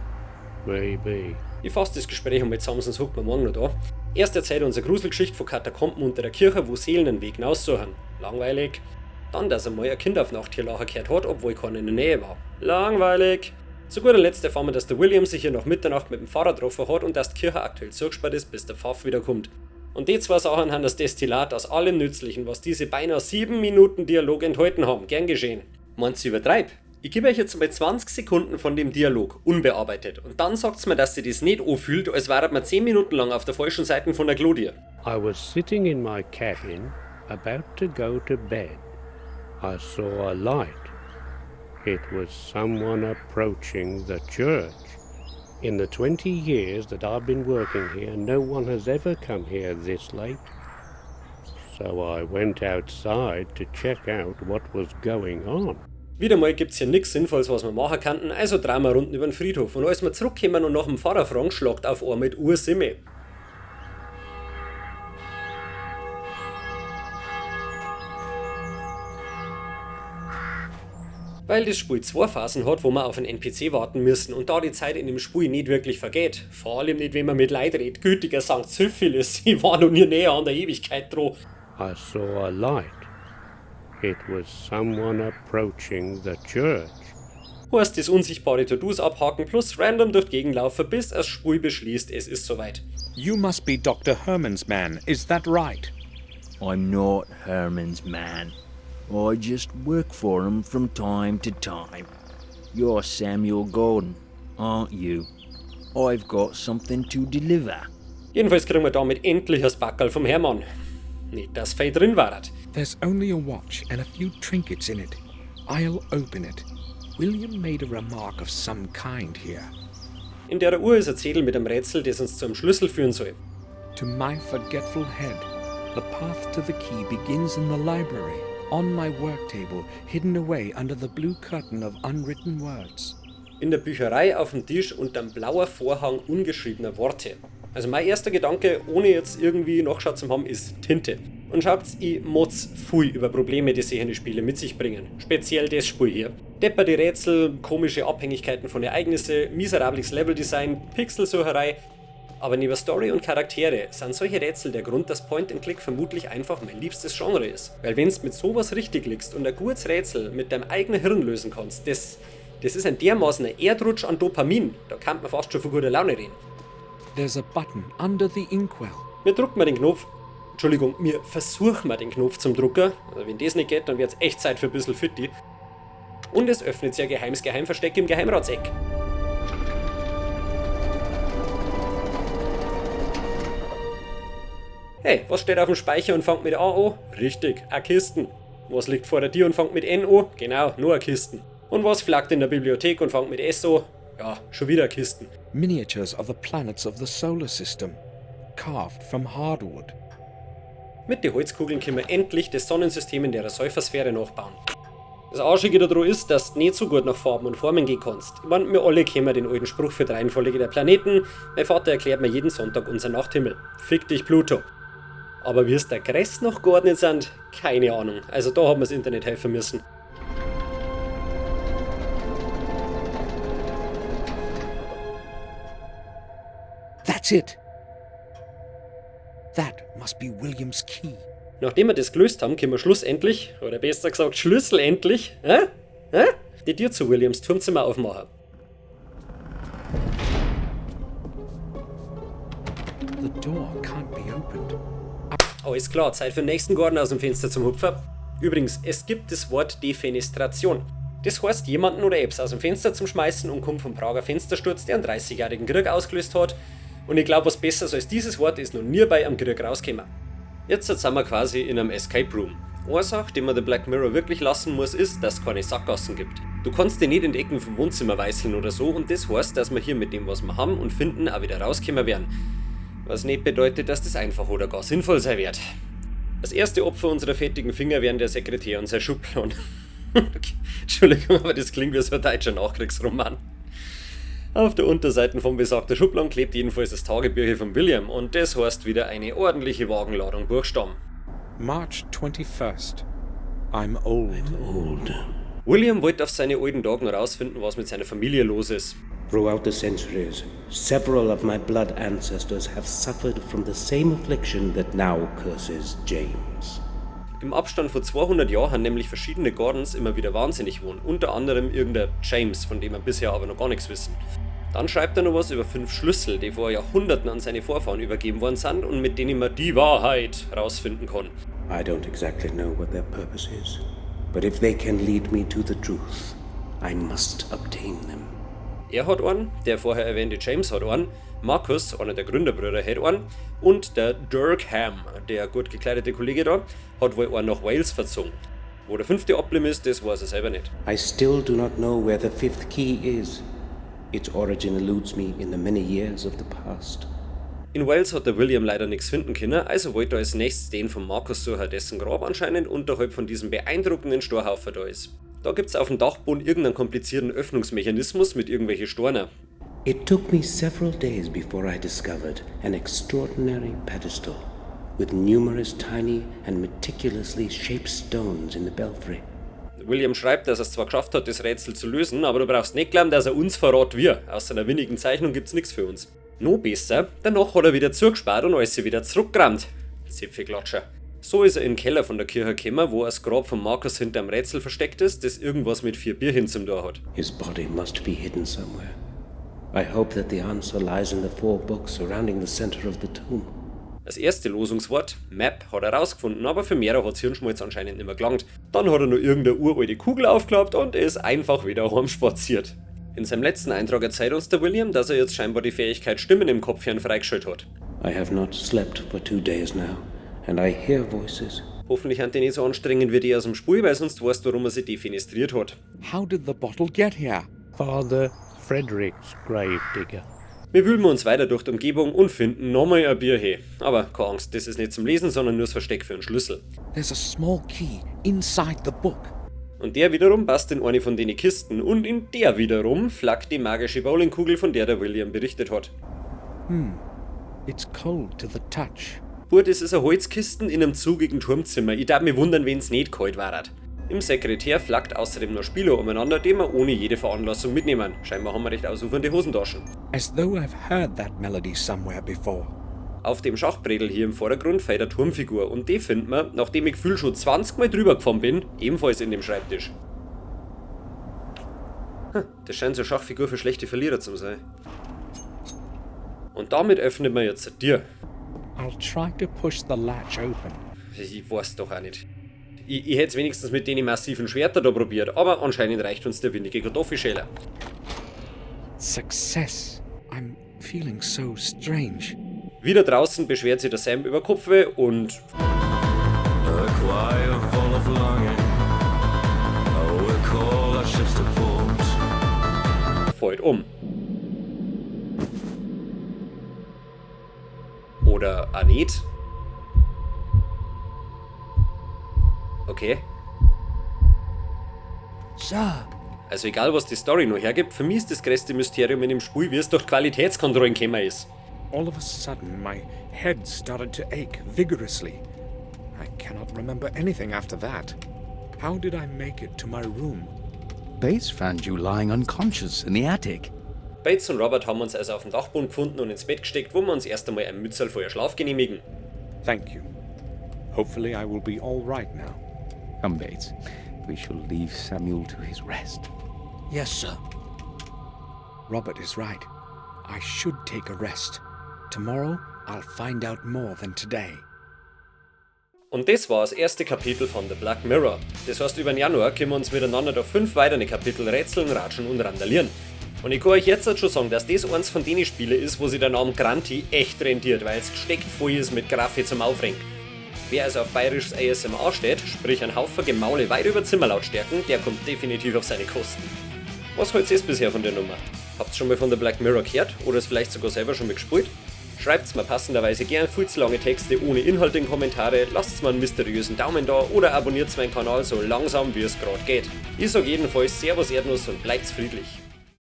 Maybe. Ich fasse das Gespräch einmal zusammen, sonst huckt man morgen noch da. Erst erzählt er unsere Gruselgeschichte von Katakomben unter der Kirche, wo Seelen den Weg hinaussuchen. Langweilig. Dann, dass er mal ein Kind auf Nacht hier lachen gehört hat, obwohl keiner in der Nähe war. Langweilig. Zu guter Letzt erfahren wir, dass der William sich hier nach Mitternacht mit dem Pfarrer getroffen hat und dass die Kirche aktuell zugesperrt ist, bis der Pfaff wiederkommt. Und die zwei Sachen haben das Destillat aus allem Nützlichen, was diese beinahe 7 Minuten Dialog enthalten haben. Gern geschehen. Meinst du, übertreib? Ich gebe euch jetzt mal 20 Sekunden von dem Dialog, unbearbeitet. Und dann sagt's mir, dass ihr das nicht anfühlt, als wäret man 10 Minuten lang auf der falschen Seite von der Glodie. I was sitting in my cabin, about to go to bed. I saw a light. It was someone approaching the church. In the 20 years that I've been working here, no one has ever come here this late. So I went outside to check out what was going on. Wieder mal gibt's hier nix Sinnvolles, was wir machen könnten, also drehen wir Runden über den Friedhof. Und als wir zurückkommen und nach dem Pfarrer fragen, schlagt auf einmal die Uhr 7. Weil das Spiel 2 Phasen hat, wo wir auf einen NPC warten müssen und da die Zeit in dem Spiel nicht wirklich vergeht. Vor allem nicht, wenn man mit Leid redet. Gütiger Sankt Syphilis, ich war noch nie näher an der Ewigkeit dran. I saw a light. It was someone approaching the church. Heißt das unsichtbare To-Dos abhaken plus random durch die Gegend laufen, bis das Spiel beschließt, es ist soweit. You must be Dr. Herman's man, is that right? I'm not Herman's man. I just work for 'em from time to time. You're Samuel Gordon, aren't you? I've got something to deliver. Jedenfalls kriegen wir damit endlich das Packerl vom Hermann. Nicht, dass viel drin war. There's only a watch and a few trinkets in it. I'll open it. William made a remark of some kind here. In der Uhr ist ein Zettel mit einem Rätsel, das uns zum Schlüssel führen soll. To my forgetful head, the path to the key begins in the library, on my work table, hidden away under the blue curtain of unwritten words. In der Bücherei auf dem Tisch unterm blauer Vorhang ungeschriebener Worte. Also mein erster Gedanke, ohne jetzt irgendwie nachgeschaut zu haben, ist Tinte. Und schaut's, ich motz viel über Probleme, die solche Spiele mit sich bringen. Speziell das Spiel hier. Depperte Rätsel, komische Abhängigkeiten von Ereignissen, miserables Leveldesign, Pixelsucherei. Aber neben Story und Charaktere sind solche Rätsel der Grund, dass Point and Click vermutlich einfach mein liebstes Genre ist. Weil wenn's mit sowas richtig liegst und ein gutes Rätsel mit deinem eigenen Hirn lösen kannst, das ist ein dermaßen Erdrutsch an Dopamin, da kann man fast schon von guter Laune reden. There's a button under the inkwell. Wir drucken mal den Knopf. Entschuldigung, wir versuchen mal den Knopf zum Drucker. Also wenn das nicht geht, dann wird's echt Zeit für ein bisschen Fitti. Und es öffnet sich ein geheimes Geheimversteck im Geheimratseck. Hey, was steht auf dem Speicher und fängt mit A an? Richtig, a Kisten. Was liegt vor der Tür und fängt mit N an? Genau, nur a Kisten. Und was flackt in der Bibliothek und fängt mit S an? Ja, schon wieder Kisten. Miniatures of the planets of the solar system, carved from hardwood. Mit den Holzkugeln können wir endlich das Sonnensystem in der Säufersphäre nachbauen. Das Arschige daran ist, dass du nicht so gut nach Farben und Formen gehen kannst. Ich mein, wir alle kennen den alten Spruch für die Reihenfolge der Planeten. Mein Vater erklärt mir jeden Sonntag unseren Nachthimmel. Fick dich, Pluto. Aber wie es der Gress noch geordnet sind, keine Ahnung. Also da haben wir das Internet helfen müssen. That's it. That must be William's key. Nachdem wir das gelöst haben, können wir schlussendlich, oder besser gesagt schlüsselendlich, die Tür zu Williams Turmzimmer aufmachen. The door can't be opened. Alles klar, Zeit für den nächsten Gordon aus dem Fenster zum Hupfen. Übrigens, es gibt das Wort Defenestration. Das heißt, jemanden oder Apps aus dem Fenster zum Schmeißen und kommt vom Prager Fenstersturz, der einen 30-jährigen Krieg ausgelöst hat. Und ich glaub, was Besseres als dieses Wort ist noch nie bei einem Krieg rausgekommen. Jetzt sind wir quasi in einem Escape Room. Eine Sache, die man The Black Mirror wirklich lassen muss, ist, dass es keine Sackgassen gibt. Du kannst dich nicht in die Ecken vom Wohnzimmer weißeln oder so, und das heißt, dass wir hier mit dem, was wir haben und finden, auch wieder rauskommen werden. Was nicht bedeutet, dass das einfach oder gar sinnvoll sein wird. Das erste Opfer unserer fettigen Finger wären der Sekretär und sein Schubladen. Okay, Entschuldigung, aber das klingt wie so ein deutscher Nachkriegsroman. Auf der Unterseite vom besagten Schubladen klebt jedenfalls das Tagebücher von William, und das heißt wieder eine ordentliche Wagenladung Buchstaben. March 21st. I'm old. I'm old. William wollte auf seine alten Tagen rausfinden, was mit seiner Familie los ist. Throughout the centuries, several of my blood ancestors have suffered from the same affliction that now curses James. Im Abstand von 200 Jahren haben nämlich verschiedene Gordons immer wieder wahnsinnig geworden, unter anderem irgendein James, von dem wir bisher aber noch gar nichts wissen. Dann schreibt er noch was über 5 Schlüssel, die vor Jahrhunderten an seine Vorfahren übergeben worden sind und mit denen man die Wahrheit rausfinden kann. I don't exactly know what their purpose is, but if they can lead me to the truth, I must obtain them. Er hat einen, der vorher erwähnte James hat einen, Marcus, einer der Gründerbrüder, hat einen, und der Dirkham, der gut gekleidete Kollege da, hat wohl einen nach Wales verzogen. Wo der 5. abblieben ist, das weiß er selber nicht. I still do not know where the 5th key is. Its origin eludes me in the many years of the past. In Wales hat der William leider nichts finden können, also wollte er als nächstes den von Marcus suchen, dessen Grab anscheinend unterhalb von diesem beeindruckenden Storhaufen da ist. Da gibt's auf dem Dachboden irgendeinen komplizierten Öffnungsmechanismus mit irgendwelchen Steinen. It took me several days before I discovered an extraordinary pedestal with numerous tiny and meticulously shaped stones in the belfry. William schreibt, dass er es zwar geschafft hat, das Rätsel zu lösen, aber du brauchst nicht glauben, dass er uns verrät wir. Außer einer winnigen Zeichnung gibt's nichts für uns. Noch besser, danach hat er wieder zugespart und alles wieder zurückgerammt. Zipfelklatscher. So ist er in den Keller von der Kirche gekommen, wo das Grab von Marcus hinterm Rätsel versteckt ist, das irgendwas mit 4 Bierchen zum Tor hat. His body must be hidden somewhere. I hope that the answer lies in the 4 books surrounding the center of the tomb. Das erste Losungswort, Map, hat er rausgefunden, aber für mehrer hat's Hirnschmalz anscheinend nicht mehr gelangt. Dann hat er noch irgendeine uralte Kugel aufgeklappt und ist einfach wieder heimspaziert. In seinem letzten Eintrag erzählt uns der William, dass er jetzt scheinbar die Fähigkeit Stimmen im Kopf hören freigeschaltet hat. I have not slept for 2 days now, and I hear voices. Hoffentlich sind die nicht so anstrengend wie die aus dem Spiel, weil sonst weißt du, warum er sich defenestriert hat. How did the bottle get here? Father Frederick's gravedigger. Wir wühlen uns weiter durch die Umgebung und finden nochmal ein Bier he. Aber keine Angst, das ist nicht zum Lesen, sondern nur das Versteck für einen Schlüssel. There's a small key inside the book. Und der wiederum passt in eine von den Kisten und in der wiederum flackt die magische Bowlingkugel, von der der William berichtet hat. It's cold to the touch. Bua, das ist eine Holzkisten in einem zugigen Turmzimmer. Ich darf mich wundern, wenn's nicht kalt war. Im Sekretär flackt außerdem noch Spieluhr umeinander, die wir ohne jede Veranlassung mitnehmen. Scheinbar haben wir recht ausufernde Hosentaschen. As though I've heard that melody somewhere before. Auf dem Schachbrettel hier im Vordergrund fehlt eine Turmfigur und die finden wir, nachdem ich gefühlt schon 20 Mal drüber gefahren bin, ebenfalls in dem Schreibtisch. Das scheint so eine Schachfigur für schlechte Verlierer zu sein. Und damit öffnet man jetzt eine Tür. I'll try to push the latch open. Ich weiß doch auch nicht. Ich hätte es wenigstens mit den massiven Schwertern da probiert, aber anscheinend reicht uns der windige Kartoffelschäler. Success. I'm feeling so strange. Wieder draußen beschwert sich der Sam über Kopfweh und A choir full of longing. Oh, we'll call our ships to port. Fällt um. Oder auch nicht. Okay. Sir. Also egal, was die Story noch hergibt, für mich ist das größte Mysterium in dem Spiel, wie es durch Qualitätskontrollen gekommen ist. All of a sudden, my head started to ache vigorously. I cannot remember anything after that. How did I make it to my room? Bates found you lying unconscious in the attic. Bates und Robert haben uns also auf dem Dachboden gefunden und ins Bett gesteckt, wo wir uns erst einmal ein Mützerl vor ihr Schlaf genehmigen. Thank you. Hopefully, I will be all right now. Come, Bates. We shall leave Samuel to his rest. Yes, sir. Robert is right. I should take a rest. Tomorrow, I'll find out more than today. Und das war das erste Kapitel von The Black Mirror. Das heißt, über den Januar können wir uns miteinander durch 5 weitere Kapitel rätseln, ratschen und randalieren. Und ich kann euch jetzt schon sagen, dass das eins von den Spielen ist, wo sich der Name Granti echt rentiert, weil es gesteckt voll ist mit Graffe zum Aufregen. Wer also auf bayerisches ASMR steht, sprich ein Haufen Gemaule weit über Zimmerlautstärken, der kommt definitiv auf seine Kosten. Was haltet ihr bisher von der Nummer? Habt ihr schon mal von The Black Mirror gehört oder es vielleicht sogar selber schon mal gespielt? Schreibt's mir passenderweise gern viel zu lange Texte ohne Inhalt in Kommentare, lasst mir einen mysteriösen Daumen da oder abonniert meinen Kanal so langsam wie es grad geht. Ich sag jedenfalls Servus Erdnuss und bleibt's friedlich.